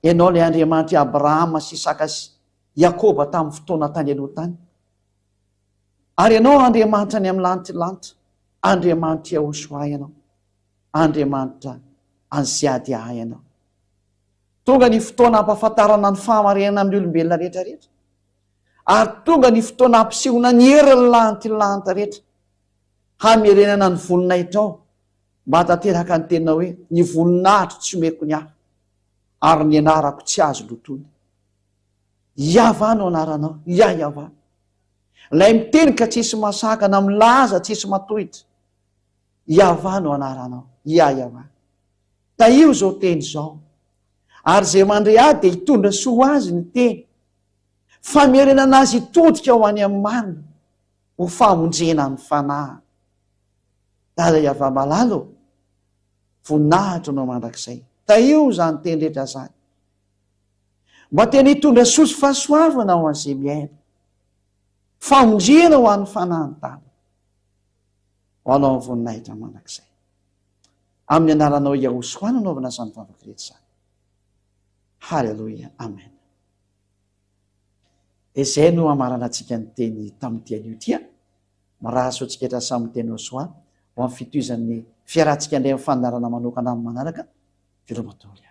Ianao ilay Andriamanitr'i Abrahama sy Isaka sy Jakoba tamin'ny fotoana tany aloha tany. Ary ianao Andriamanitra any amin'ny lanitra, Andriamanitr'i Yahoshua ianao, Andriamanitra an'i Ziadia ianao. Tonga ny fotoana hampahafantarana ny fahamarinana amin'ny olombelona rehetrarehetra. Ary tonga ny fotoana hampisehoana ny herin'ny lantilanty rehetra, hamerenana ny voninahitrao, mba hahatanteraka ny teninao hoe, Ny voninahitro tsy omeko ny hafa, ary ny anarako tsy azo lotoina. Iavah no anaranao, Iah Iavah. Ilay miteny ka tsisy mahasakana, milaza tsisy matohitra. Iavah no anaranao, Iah Iavah. Tahio izao teny izao, ary izay mandre ahy dia hitondra soa ho azy ny teny. Famerenana azy hitodika ho any amin'ny marina, ho famonjena ny fanahy. Dada Yavah malala ô, voninahitra anao mandrakizay. Tahio izany teny rehetra izany. Mba tena hitondra soa sy fahasoavana ho an'izay miaina. Famonjena ho an'ny fanahin'ny tany. Ho anao ny voninahitra mandrakizay. Amin'ny anaranao Yahushua nanaovana izany vavaka rehetra izany. Haleloia. Amen. Dia izay no hamaranantsika ny teny tamin'ity anio ity a. Mirary soa antsika rehetra samy miteny Yahoshuah ho amin'ny fitohizan'ny fiarahantsika indray amin'ny fandaharana manokana amin'ny manaraka. Veloma daholo.